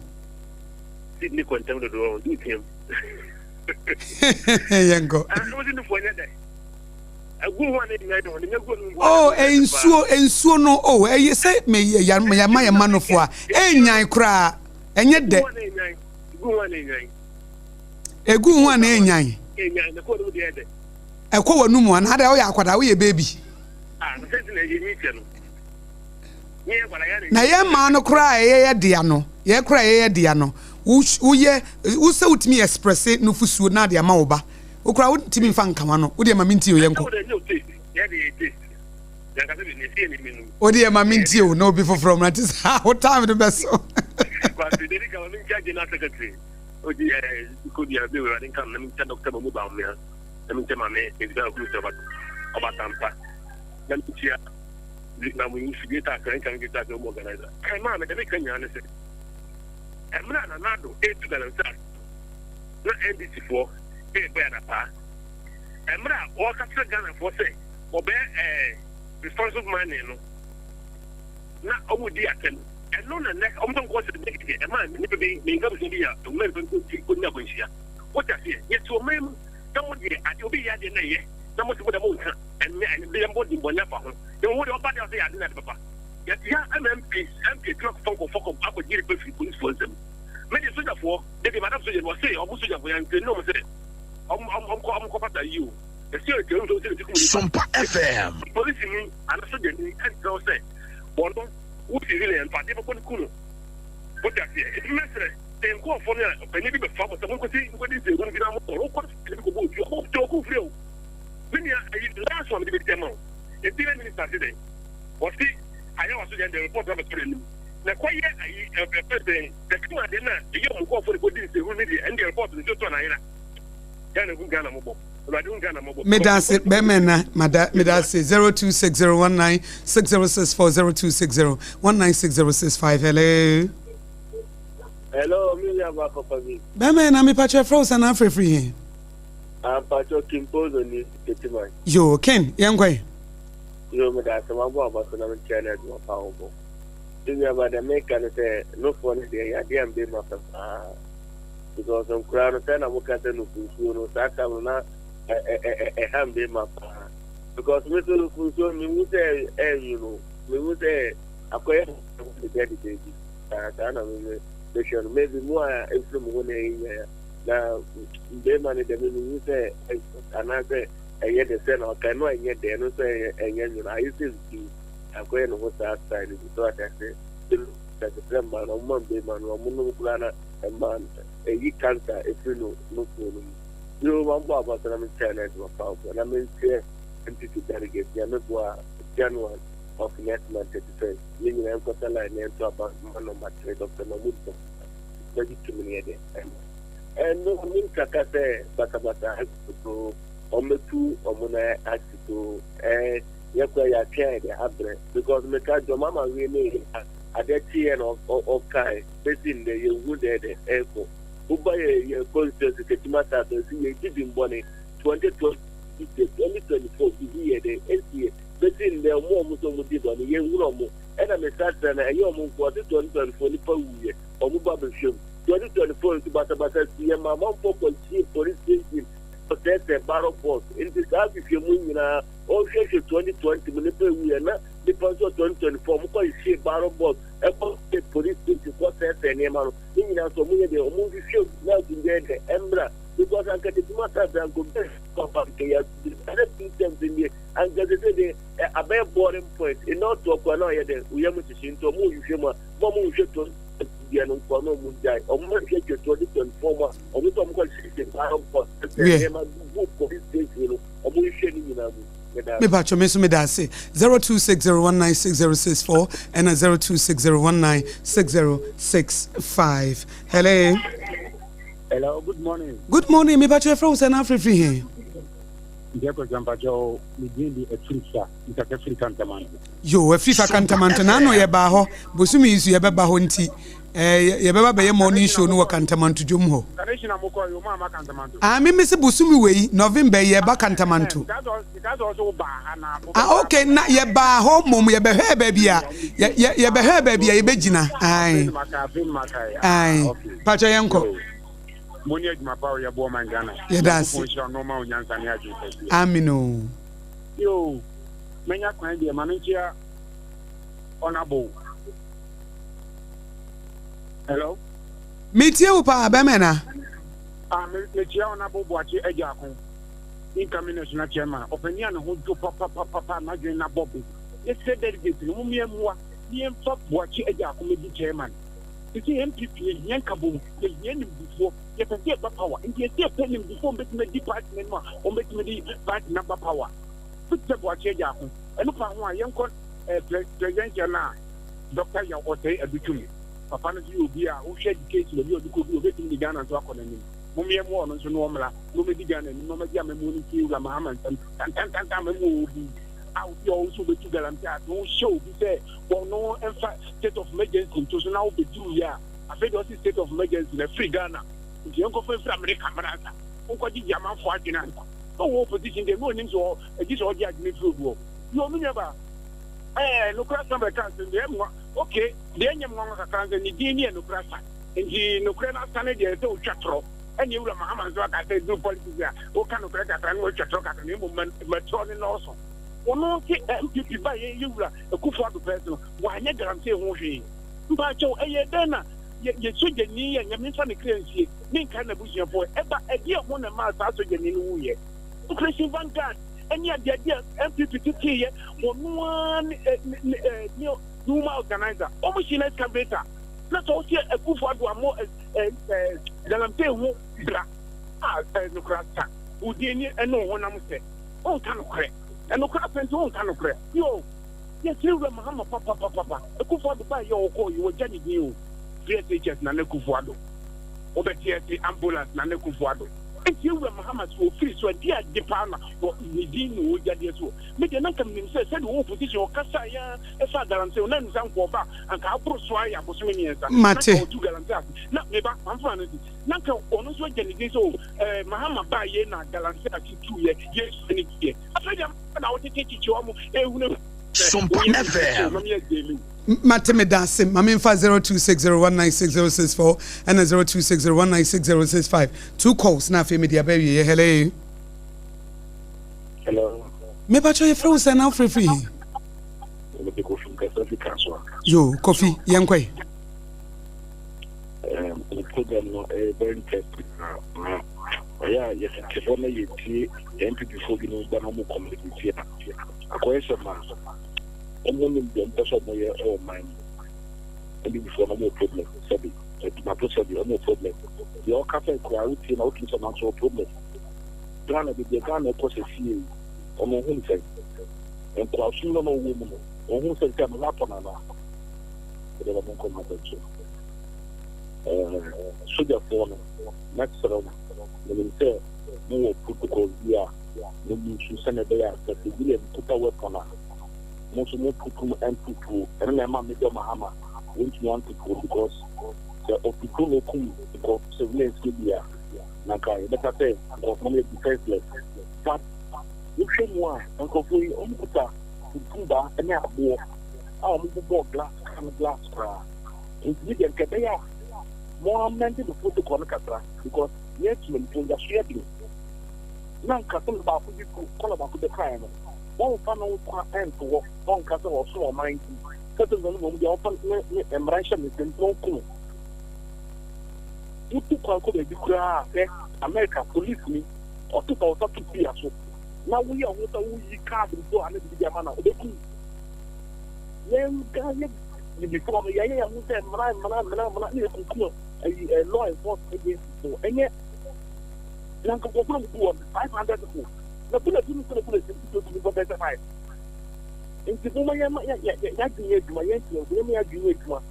E: Sydney kɔ ntɛm dodo ɔn du tiam.
A: Yɛn kɔ.
E: Ah wo si nufoɔ nyɛ dɛ. Egu ho a ne nyɛ dɛ ne nyɛ gu no.
A: Oh nsuo nsuo no oh ɛyɛ sɛ me yɛ ma yɛ ma nufoɔ a ɛnyan koraa ɛnyɛ dɛ.
E: Egu ho a ne nyan.
A: Egu ho a na enyan. Ɛkɔ w'anum anaa dɛ woyɛ akwadaa woyɛ baby. Na yɛn mmaa no koraa a ɛyɛ dea no yɛn koraa a ɛyɛ dea no woyɛ wo sɛ wotumi express nufusuo na ade ama wo ba wo koraa wotumi nfa nka w'ano wo deɛ ma mentie o yɛnkɔ. Wo deɛ ma mentie o na obi foforɔ mmra nti saa wo time no bɛso.
E: Odi eh kodi a bi wura nka na minta Dr. Mamu Bawumia na minta Mame Medina Okuru sɛ ɔba tampa na mintia na mo yi Greater Accra nka Greater Accra mu organizer. Ɛ maa me dɛm ka nyinaa ne sɛ ɛmmerɛ a Nana Addo ɛretu galamsey na NDC foɔ ɛrebɔ adapaa ɛmmerɛ a wɔka kyerɛ Ghana foɔ sɛ wɔbɛyɛ ɛɛ responsible mining no na wɔn di atɛm. Ɛno na nnɛ wɔn sɛ nkɔɔ sɛ ne kɛkɛ ɛma nnipa bi menka abusua bi a ɔma nnipa bi kɔnya akwanhyia. Wote aseɛ? Yɛte ɔman mu na mo deɛ adeɛ obi yɛ adeɛ na ɛyɛ na mo se mo deɛ mo nka ɛnyɛ ɛnyɛ deɛ mbɔ din bɔne afa ho na mo deɛ ɔba deɛ ɔsɛ yɛ ade na ade papa. Yɛte ha ɛma MP MP atumi akɔfa nkɔfoɔ akɔ akɔgye nipa firi polisifoɔ nsam. Me deɛ sogyafoɔ de deɛ madam sogya no ɔse ɔmo sogyafoɔ yɛn nti ne ɔmo sɛ ɔmo ɔmo ɔmo kɔ ɔmo kɔ pata yi o. Ɛsɛ yɛ tɛm sɛ ɔsɛ ne ti kum nipa.
D: Sompa FM.
E: Polisini ana sogyani ɛnkyerɛ wo sɛ wɔno Wo civilian mfa adeɛ bɛbɔ no ku no. Wote aseɛ? Enti mɛsrɛ sɛ nkurɔfoɔ no a ɔpanin bi bɛfa mo sɛ monkɔsi nkɔdi nsɛnhunu bi na mokɔ no, wokɔ no sɛ bi kɔbɔ otuo a, bɔ otuo ɔko mfiri o. Me nua, ayi last one mede bɛsi ama wo. Interior minister se dɛn? Ɔse ayɛ waso deɛ deɛ report no abɛtɔ n'anim. Na kɔyɛ ayi ɛfɛ sɛn tɛkima deɛ na ɛyɛ ɔmo nkurɔfoɔ de kɔdi nsɛnhunu no deɛ ɛno deɛ report no nsuo tɔ na ayera. Ghana hu Ghana mmɔbɔ.
A: Medase bɛmɛ na mada medase 0260196064 0260196065 hello.
F: Hello, mi nua ba papa bi.
A: Bɛmɛ na mepa kyɛ frɛ wo sɛ na afrɛfiri he.
F: Ampakyɛ Kimpozo ni Ketiman.
A: Yo, Ken, yɛn kɔ
F: Yo, meda ase mabɔ aba so na mekyerɛ no adwuma pa wobɔ. Me nua ba deɛ meka ne sɛ nofoɔ no deɛ yadeɛ a mbɛma fɛ paa. Because nkoraa no sɛ na mo ka sɛ nufu nsuo no saa time no na ɛha mbɛma paa. Because me so nufu nsuo no mehu sɛ ɛnwu no mehu sɛ akɔyɛ deda deda bi saa saa na me mehwɛ no maybe mu a efiri mo ho na ɛyɛ na mbɛma no deɛ me mehu sɛ anaasɛ ɛyɛ dɛ sɛ na ɔka no ɛnyɛ dɛ ɛno nso ɛnyɛ nwono ayɛ sɛ nsuo akɔyɛ ne ho saa style no bi so ate ase sɛ mmaa no ɔmo ma mbɛma no ɔmo nom koraa na ɛma ɛyi cancer ɛfiri no nufoɔ no mu. Yoo mabɔ aba so na mekyerɛ no adwuma pa bɔ na menkyerɛ NPP delegate Nyame boa January of next month 31st yɛn nyinaa nkɔsa line na yɛnto aba ma number 3 Dr. Mahmood Bawumia bɛgye tumi no yɛde ɛma ɛno mentaka sɛ basabasa ɛkɔ so ɔmmɛtu ɔmo na asi so ɛɛ. Yɛ koraa yɛatwe ayɛ dɛ abrɛ because meka John Mahama wei ne yɛ a adeɛ kyeeɛ na ɔkae bɛsi ndɛ yɛnhu dɛ dɛ ɛrekɔ. Woba yɛ yɛ constituency Techiman South nso yɛdi dimbɔne 2020 2024 biribi yɛ dɛ ɛnsi yɛ bɛsi ndɛ ɔmo a ɔmo sɛ ɔmo di bɔne yɛnhunu ɔmo ɛna mesa kyerɛ no ɛnyɛ ɔmo nko ɔse 2024 nipa wuiɛ ɔmo ba bɛhwɛ mu 2024 nso basabasa si yɛ ma amanfoɔ kɔ hyee police station kɔsɛɛsɛɛ barrel box nti saa nhwehwɛmu nyinaa Ɔnhwɛhwɛ 2020 mu nipa ewu yɛ na nipa nso 2024 ɔmo kɔ hyehyɛ barrel box ɛkɔ hyɛ police station kɔ sɛɛsɛɛ nneɛma no ne nyinaa nso ɔmo yɛ deɛ ɔmo nhwehwɛ mu na asomdwoeɛ deɛ ɛmmra because anka tete mu asase anka obi papa anka yɛ asomdwoeɛ ɛnɛ two terms nie anka sese deɛ abɛyɛ boring point ɛnna ɔtoɔ kora na ɔyɛ dɛ oyɛ mu hyehye nti ɔmo nhwehwɛ mu a mo ɔmo nhwehwɛ 20 deɛ no nkoa na ɔmo gyae ɔmo nhwehwɛ 2024 mu a ɔmo sɛ ɔmo kɔ hyehyɛ barrel box ɛsɛ nneɛma gu police station no. Ɔmo nhwɛ ne nyinaa mu. Meda ase.
A: Me patrɔ me nso meda ase 0260196064 ɛna 0260196065 hello.
H: Hello, good morning.
A: Good morning, me patrɔ ɛfrɛ wo sɛ na afrɛfiri he?
H: Nkyɛ kɔsɛ mpakyɛ me din de Afirisa, nkasa firi Kantamanto.
A: Yo, Afirisa Kantamanto, na ano yɛbaa hɔ, bosome yi so yɛbɛba hɔ nti Eh, yɛbɛba bɛyɛ morning show no wɔ Kantamanto dwom hɔ. Ah, me mese bosome wei, November yi yɛba Kantamanto. Ah, okay, na yɛbaa hɔ mmom yɛbɛhwɛɛ baabi a yɛbɛhwɛɛ baabi a yɛbɛgyina. Ae. Ae. Pakyɛ yɛnkɔ. Yɛda ase. Amen o.
H: Yo, menya kwan deɛ ma menkyea honorable. Hello.
A: Metie wo paa bɛmɛ na.
H: Ah, me mekyia Honorable Boakye Agyarko, incoming national chairman, ɔpanin a ne ho dwo papapapapa, n'adwene na bɔ be. Yɛsrɛ delegate no, mommea mmoa na yɛmfa Boakye Agyarko mmɛdi chairman. Sisi NPP yɛhia nkabom, yɛhia nimdifoɔ, yɛpɛ sɛ yɛba power, nti yɛsɛ yɛpɛ nimdifoɔ a wɔbɛtumi adi party no anim a wɔbɛtumi de party no aba power. Bi te sɛ Boakye Agyarko, ɛno fa ho a yɛnkɔ eh, presidential no a Dɔkta Yaw Osei Adutwum, papa no nso yɛ obi a wohwɛ education baabi a ɔde kɔduru ɔbɛtumi de Ghana nso akɔ n'anim. Mom yɛmmoa ɔno nso na ɔmmra na ɔmmɛdi Ghana anim na ɔmmɛgye amammuo no mfiri Wura Mahama nsam tantantantan amammuo a ɔbu yi a obi a ɔwo nso wobɛtu galamsey ase wohyɛ obi sɛ ɔno mfa state of emergency nto so na wobɛduru yɛ a afei deɛ ɔse state of emergency na afiri Ghana nti yɛnkɔfa mfiri Amerika mmra ansa wonkɔgyegye amanfoɔ adwene ansa na ɔwɔ opposition deɛ na ɔnim sɛ ɛgye sɛ ɔgye adwene firi obi hɔ yɛ ɔno nuabaa Ɛɛ, nokorɛ asɛm bɛka asɛm bi, ɛyɛ me nwa, ok, deɛ ɛnyɛ me nwanwa kakra ne sɛ ne din ne yɛ nokorɛ asa, nti nokorɛ no asa no deɛ ɛsɛ wotwa torɔ, ɛne Awura Mahama nso aka sɛ ɛduru politics a, woka nokorɛ kakra na watwa torɔ kakra na mmom ma torɔ no nnɔɔso. Ɔno se NPP ba yɛ yɛ wura Akufo Addo pɛɛ so no, wanyɛ galamsey ho hwee. Mpaakyɛw, ɛyɛɛ dɛn na yɛ yɛ sogyani yi a Nyame mfa ne kra nsie, ne nkae n'abusuafoɔ, ɛba ɛdeɛn ho na ɛmaa saa sogyani no wuiɛ? Operation Vanguard. ɛne adeade a NPP teteeɛ ɔno ara ne ne ne ne woman organizer wɔn hyɛ no excavator na sɛ ɔsɛ Akufo Addo ammɔ galamsey ho bra a nokorɛ asa wo din ne ɛne wo honam sɛ wonka nokorɛ ɛnokorɛ asɛ nti wonka nokorɛ yo yɛsrɛ wura Mahama papapapapa Akufo Addo baa yɛ ɔkɔɔ yi wɔgya ne din o free SHS Nana Akufo Addo wobɛte ase ambulance Nana Akufo Addo Enti Awura Mahama sɛ ɔfiri so a di ade paa na wɔ ne din na ɔgya deɛ soɔ. Me deɛ na nka menim sɛ sɛdeɛ ɔwɔ opposition ɔkasaeɛ ara ɛfaa galamsey ho na ɛno sɛ anka ɔba a anka aboro so ara yɛ abosome mmiɛnsa na
A: Mate.
H: anka ɔtu galamsey ase na me ba mamfa no nti na anka ɔno nso agya ne din sɛ o eh, Mahama baa yei na galamsey ase tuiɛ yei nso ani gyeɛ. Afei deɛ na wotete kyekye wɔn ehunahuna sɛ
I: Sompa
H: woyɛ biribi sɛ
I: FM.
H: ɔma me agyeli wo.
A: Mate medase ma memfa 0260196064 ɛna 0260196065 two calls na afei mede aba awieɛ hello.
J: Hello.
A: Mepakyɛ yɛfrɛ wo sɛ na wofrɛfiri he?
J: Mede Kofi nkasa fi Kasoa.
A: Yo Kofi yɛnkɔe.
J: Um, the program no ɛyɛ very interesting na na ɔyɛ a yɛtete hɔ na yɛtie NPP foɔ binom ba na ɔmo communicate a akɔyɛ sɛ ma Ɔmo nim deɛ ɔmo pɛ sɛ ɔmo yɛ wɔ ɔman mu. NPP foɔ no ɔmo wɔ problem sɛbi mato sɛbi ɔmo wɔ problem. Deɛ ɔkasa yi koraa wotie no a wotumi sɛ nanso ɔwɔ problem. Ghana baabi a Ghana ɛkɔ sɛsie yi ɔno ɔhu no sɛn? Nkoasom no na ɔwɔ mu no ɔhu sɛ sɛ ne ho atɔ no anaa? Ɛdeɛ na monkɔ m'asɛm so. Ɛɛ sogyafoɔ no mɛsrɛ mo menim sɛ mowɔ protocols bi a mo use sɛnea ɛbɛyɛ a sɛ civilian kuta weapon a. Mo nso mo tutum ntutuo ɛno na ɛma Major Mahama wɔntumi antutuo because sɛ ɔtutuo na ɔkum nkurɔfo civilians no bi a na nka yɛbɛka sɛ nkurɔfo no yɛ defenseless but wohwɛ mu a nkurɔfoɔ yi wɔn kuta tutumba ne aboɔ a wɔn bobɔ glass car no glass koraa nti ne deɛ nka ɛbɛyɛ a mo amend the protocol no kakra because yɛn tìmɛnifo yaso yɛ den na nka sɛ baako bi kɔla baako bɛkaeɛ no wɔmfa no nkwa nto hɔ na ɔnka sɛ ɔsom ɔman nti, sɛ sɛ no mmom deɛ ɔmfa ne ne mmara nhyɛ ne nsam na ɔnku no. Wotu kwan kɔ baabi koraa sɛ Amerika polisi ni, ɔte sɛ ɔsa to pia so na woyɛ ho sɛ woyi kaad mpo a na biribi de ama na ɔbɛku wo. Yɛn Ghana bibifoɔ no yɛyɛ yɛn ho sɛ mmara mmara mmara mmara na yɛkunkum ayi law enforcement agencies no ɛnyɛ na nkurɔfoɔ no mu gu wɔn 500 people. Na bullet no sɛ bullet nti tumi bɔ bɛsɛ five. Nti mo ma yɛn ma yɛ yɛ yɛadwene yɛ adwuma yɛn tiɛ nso yɛn ma yɛadwene yɛ adwuma.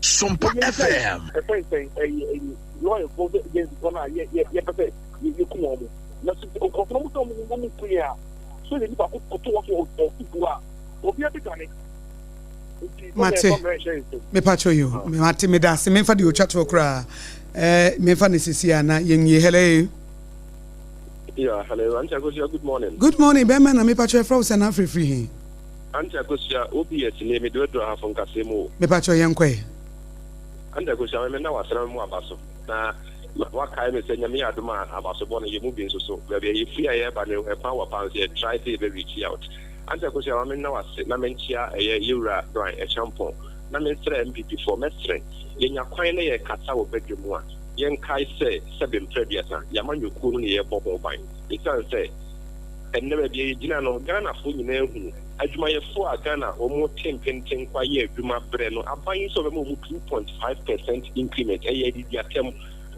D: Sompa FM.
J: Ɛfɛn sɛn ɛyɛ ɛyɛ law enforcement agency fɔ no a yɛ yɛ yɛpɛ sɛ yɛ yɛ kum wɔn. Na so nkurɔfoɔ no sɛ wɔn wɔn ku yɛn a so yɛ nipa koto wɔ so ɔsi bu a obi abɛdwane.
A: Mate mepakyɛ yo mate meda ase memfa deɛ ɔtwa toɔ koraa eh, memfa ne sisi a na yɛnwie hello.
E: Yeah, hello, Auntie Akosia, good morning.
A: Good morning, bɛrima na mepakyɛ ɛfrɛ wo sɛ na afrɛfiri he?
E: Auntie Akosia, OBS nie, mede waduru ahafo nkasɛɛ mu o.
A: Mepakyɛ yɛn kɔɛ.
E: Auntie Akosia, me meda w'asena mu aba so, na wakae me sɛ Nyame yɛ adom a abasobɔ no yɛ mu bi nso so, baabi a yɛfiri a yɛreba no ɛkwan wɔ paa nso yɛ try sɛ yɛbɛ reach out. Auntie Akosia, ma menna w'ase na menkyea ɛyɛ Yɛwura Brian Acheampong, na mensrɛ NPP foɔ, mɛsrɛ, yɛnya kwan na yɛkasa wɔ badwa mu a, Yɛnkae sɛ, sɛbe mprɛ aduasa, yɛn amanyɔkuo no na yɛrebɔ ho ban. Ɛsiane sɛ, ɛnnɛ baabi a yɛgyina no, Ghanafoɔ nyinaa hunu. Adwumayɛfoɔ a Ghana wɔn te mpentenkwa yɛ adwuma berɛ no, aban yi sɛ ɔbɛma wɔn 2.5 percent increment, ɛyɛ adidiatɛm.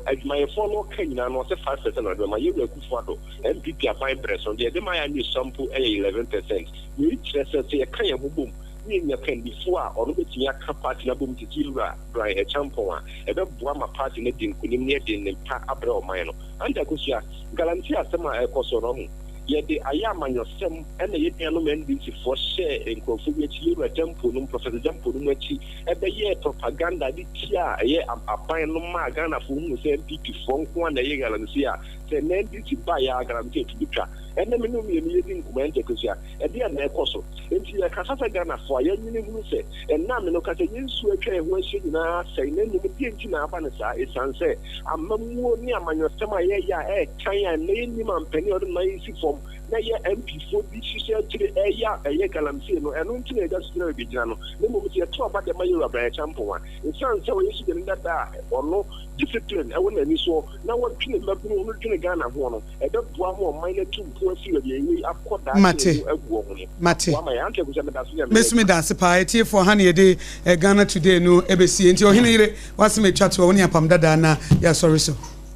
E: Adwumayɛfoɔ no ka nyinaa no, ɔse 5 percent na ɔde bɛma. Yɛwura Akufo Addo, NPP aban berɛ so no, deɛ ɛde ma yɛ anyɛ sua mpo yɛ 11 percent. Wei kyerɛ sɛ, sɛ yɛka yɛn ho bom na yɛnya kandifoɔ a ɔno bɛtumi aka party no abom te sɛ Yɛwura Bryan Acheampong a, ɛbɛboa ma party no adi nkonim na yɛde nnepa abrɛ ɔman no. Ante Akosua, Galamsey asɛm a ɛrekɔ so no, wahu, yɛde ayɛ amanyɔsɛm na yɛn nuanom NDC foɔ hyɛɛ nkurɔfoɔ bi akyi, Yɛwura Gyampo nom, Professor Gyampo nom akyi bɛyɛɛ propaganda de tiaa ɛyɛ aban no maa Ghanafoɔ hunuu sɛ NPP foɔ nko ara na ɛyɛ Galamsey a, sɛ nnɛ NDC baeɛ a Galamsey to bɛtwa. Ɛnnɛ me ne wo mmienu yɛdi nkɔmmɔ, Ante Akosua, Ɛdeɛn na ɛkɔ so? Enti yɛkasa sɛ Ghanafoɔ a, yɛnwene hunu sɛ ɛnnɛ a me no ka sɛ yɛn nsuo a atwa yɛn ho ahyia nyinaa asɛe, na mmom deɛn nti na aba no saa? Ɛsiane sɛ amammuo ne amanyɔsɛm a yɛreyɛ a ɛretan a ɛnnɛ yɛnnim ampanin a ɔde ne nan resi fam na ɛyɛ MP foɔ bi hyehyɛ akyire ɛreyɛ a ɛyɛ galamsey no, ɛno nti na yɛda so gyina baabi yɛgyina no. Na mmom sɛ yɛto aba de ma Yɛwura Brian Acheampong a, ɛsiane sɛ ɔyɛ sogyani dada a ɔno discipline wɔ n'ani soɔ na ɔdwene mmabunu ho no dwene Ghana ho no, ɛbɛboa ma ɔman no atu mpɔn afiri baabi a yɛwɔ yi akɔ daakye a
A: Mate.
E: emu agu wɔ ho no.
A: Mate.
E: Boa ma yɛn. Auntie Akosua, meda ase Nyame
A: Me nso
E: adwuma.
A: meda ase paa. Atiefoɔ, ha na yɛde eh, Ghana Today no bɛsie. Nti Ɔhene Yere, w'asɛm a ɛtwa toɔ, wo ne Apam Dadaa na yɛasɔre so.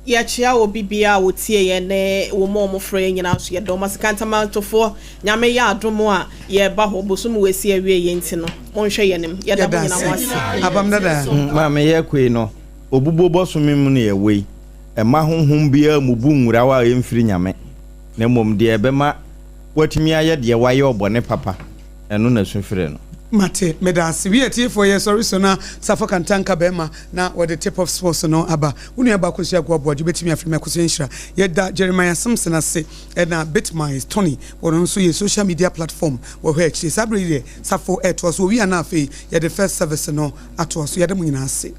B: Yɛkyea obi biara a ɔtie yɛn ne wɔn a wɔfrɛ yɛn nyinaa nso yɛda wɔn ase. Kantamantofoɔ, Nyame yɛ adom a yɛreba hɔ bosom wei si awieɛ nti no, monhwɛ yɛn anim. Yɛda mo
A: Yɛda
B: nyinaa
A: ase.
B: mo ase.
A: Apam Dadaa.
C: Maame yɛkɔ yi no, obubuo bɔsome mu na yɛwɔ yi. Mma honhom biara mmubu nwurawa a ɛmfiri Nyame, na mmom deɛ ɛbɛma woatumi ayɛ deɛ woayɛ ɔbɔne papa, ɛno na su frɛ no.
A: Mate, meda ase. Wi atiefoɔ yɛ sɔre so na Safo Kantanka bɛɛma na wɔde tip of sports no aba. Wo nua baa Akosua Agoa Boagye wobɛtumi afrɛ me Akosua Nhyira. Yɛda Jeremiah Simpson ase ɛna Bitmize Tony wɔno nso yɛ social media platform wɔhwɛ akyire. Saa berɛ yi deɛ Safo ɛtoa so wɔwie a na afei yɛde first service no atoa so. Yɛda mo nyinaa ase.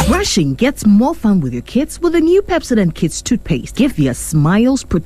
I: Brushing gets more fun with your kids with the new Pepsodent Kids toothpaste. Give your smiles protection.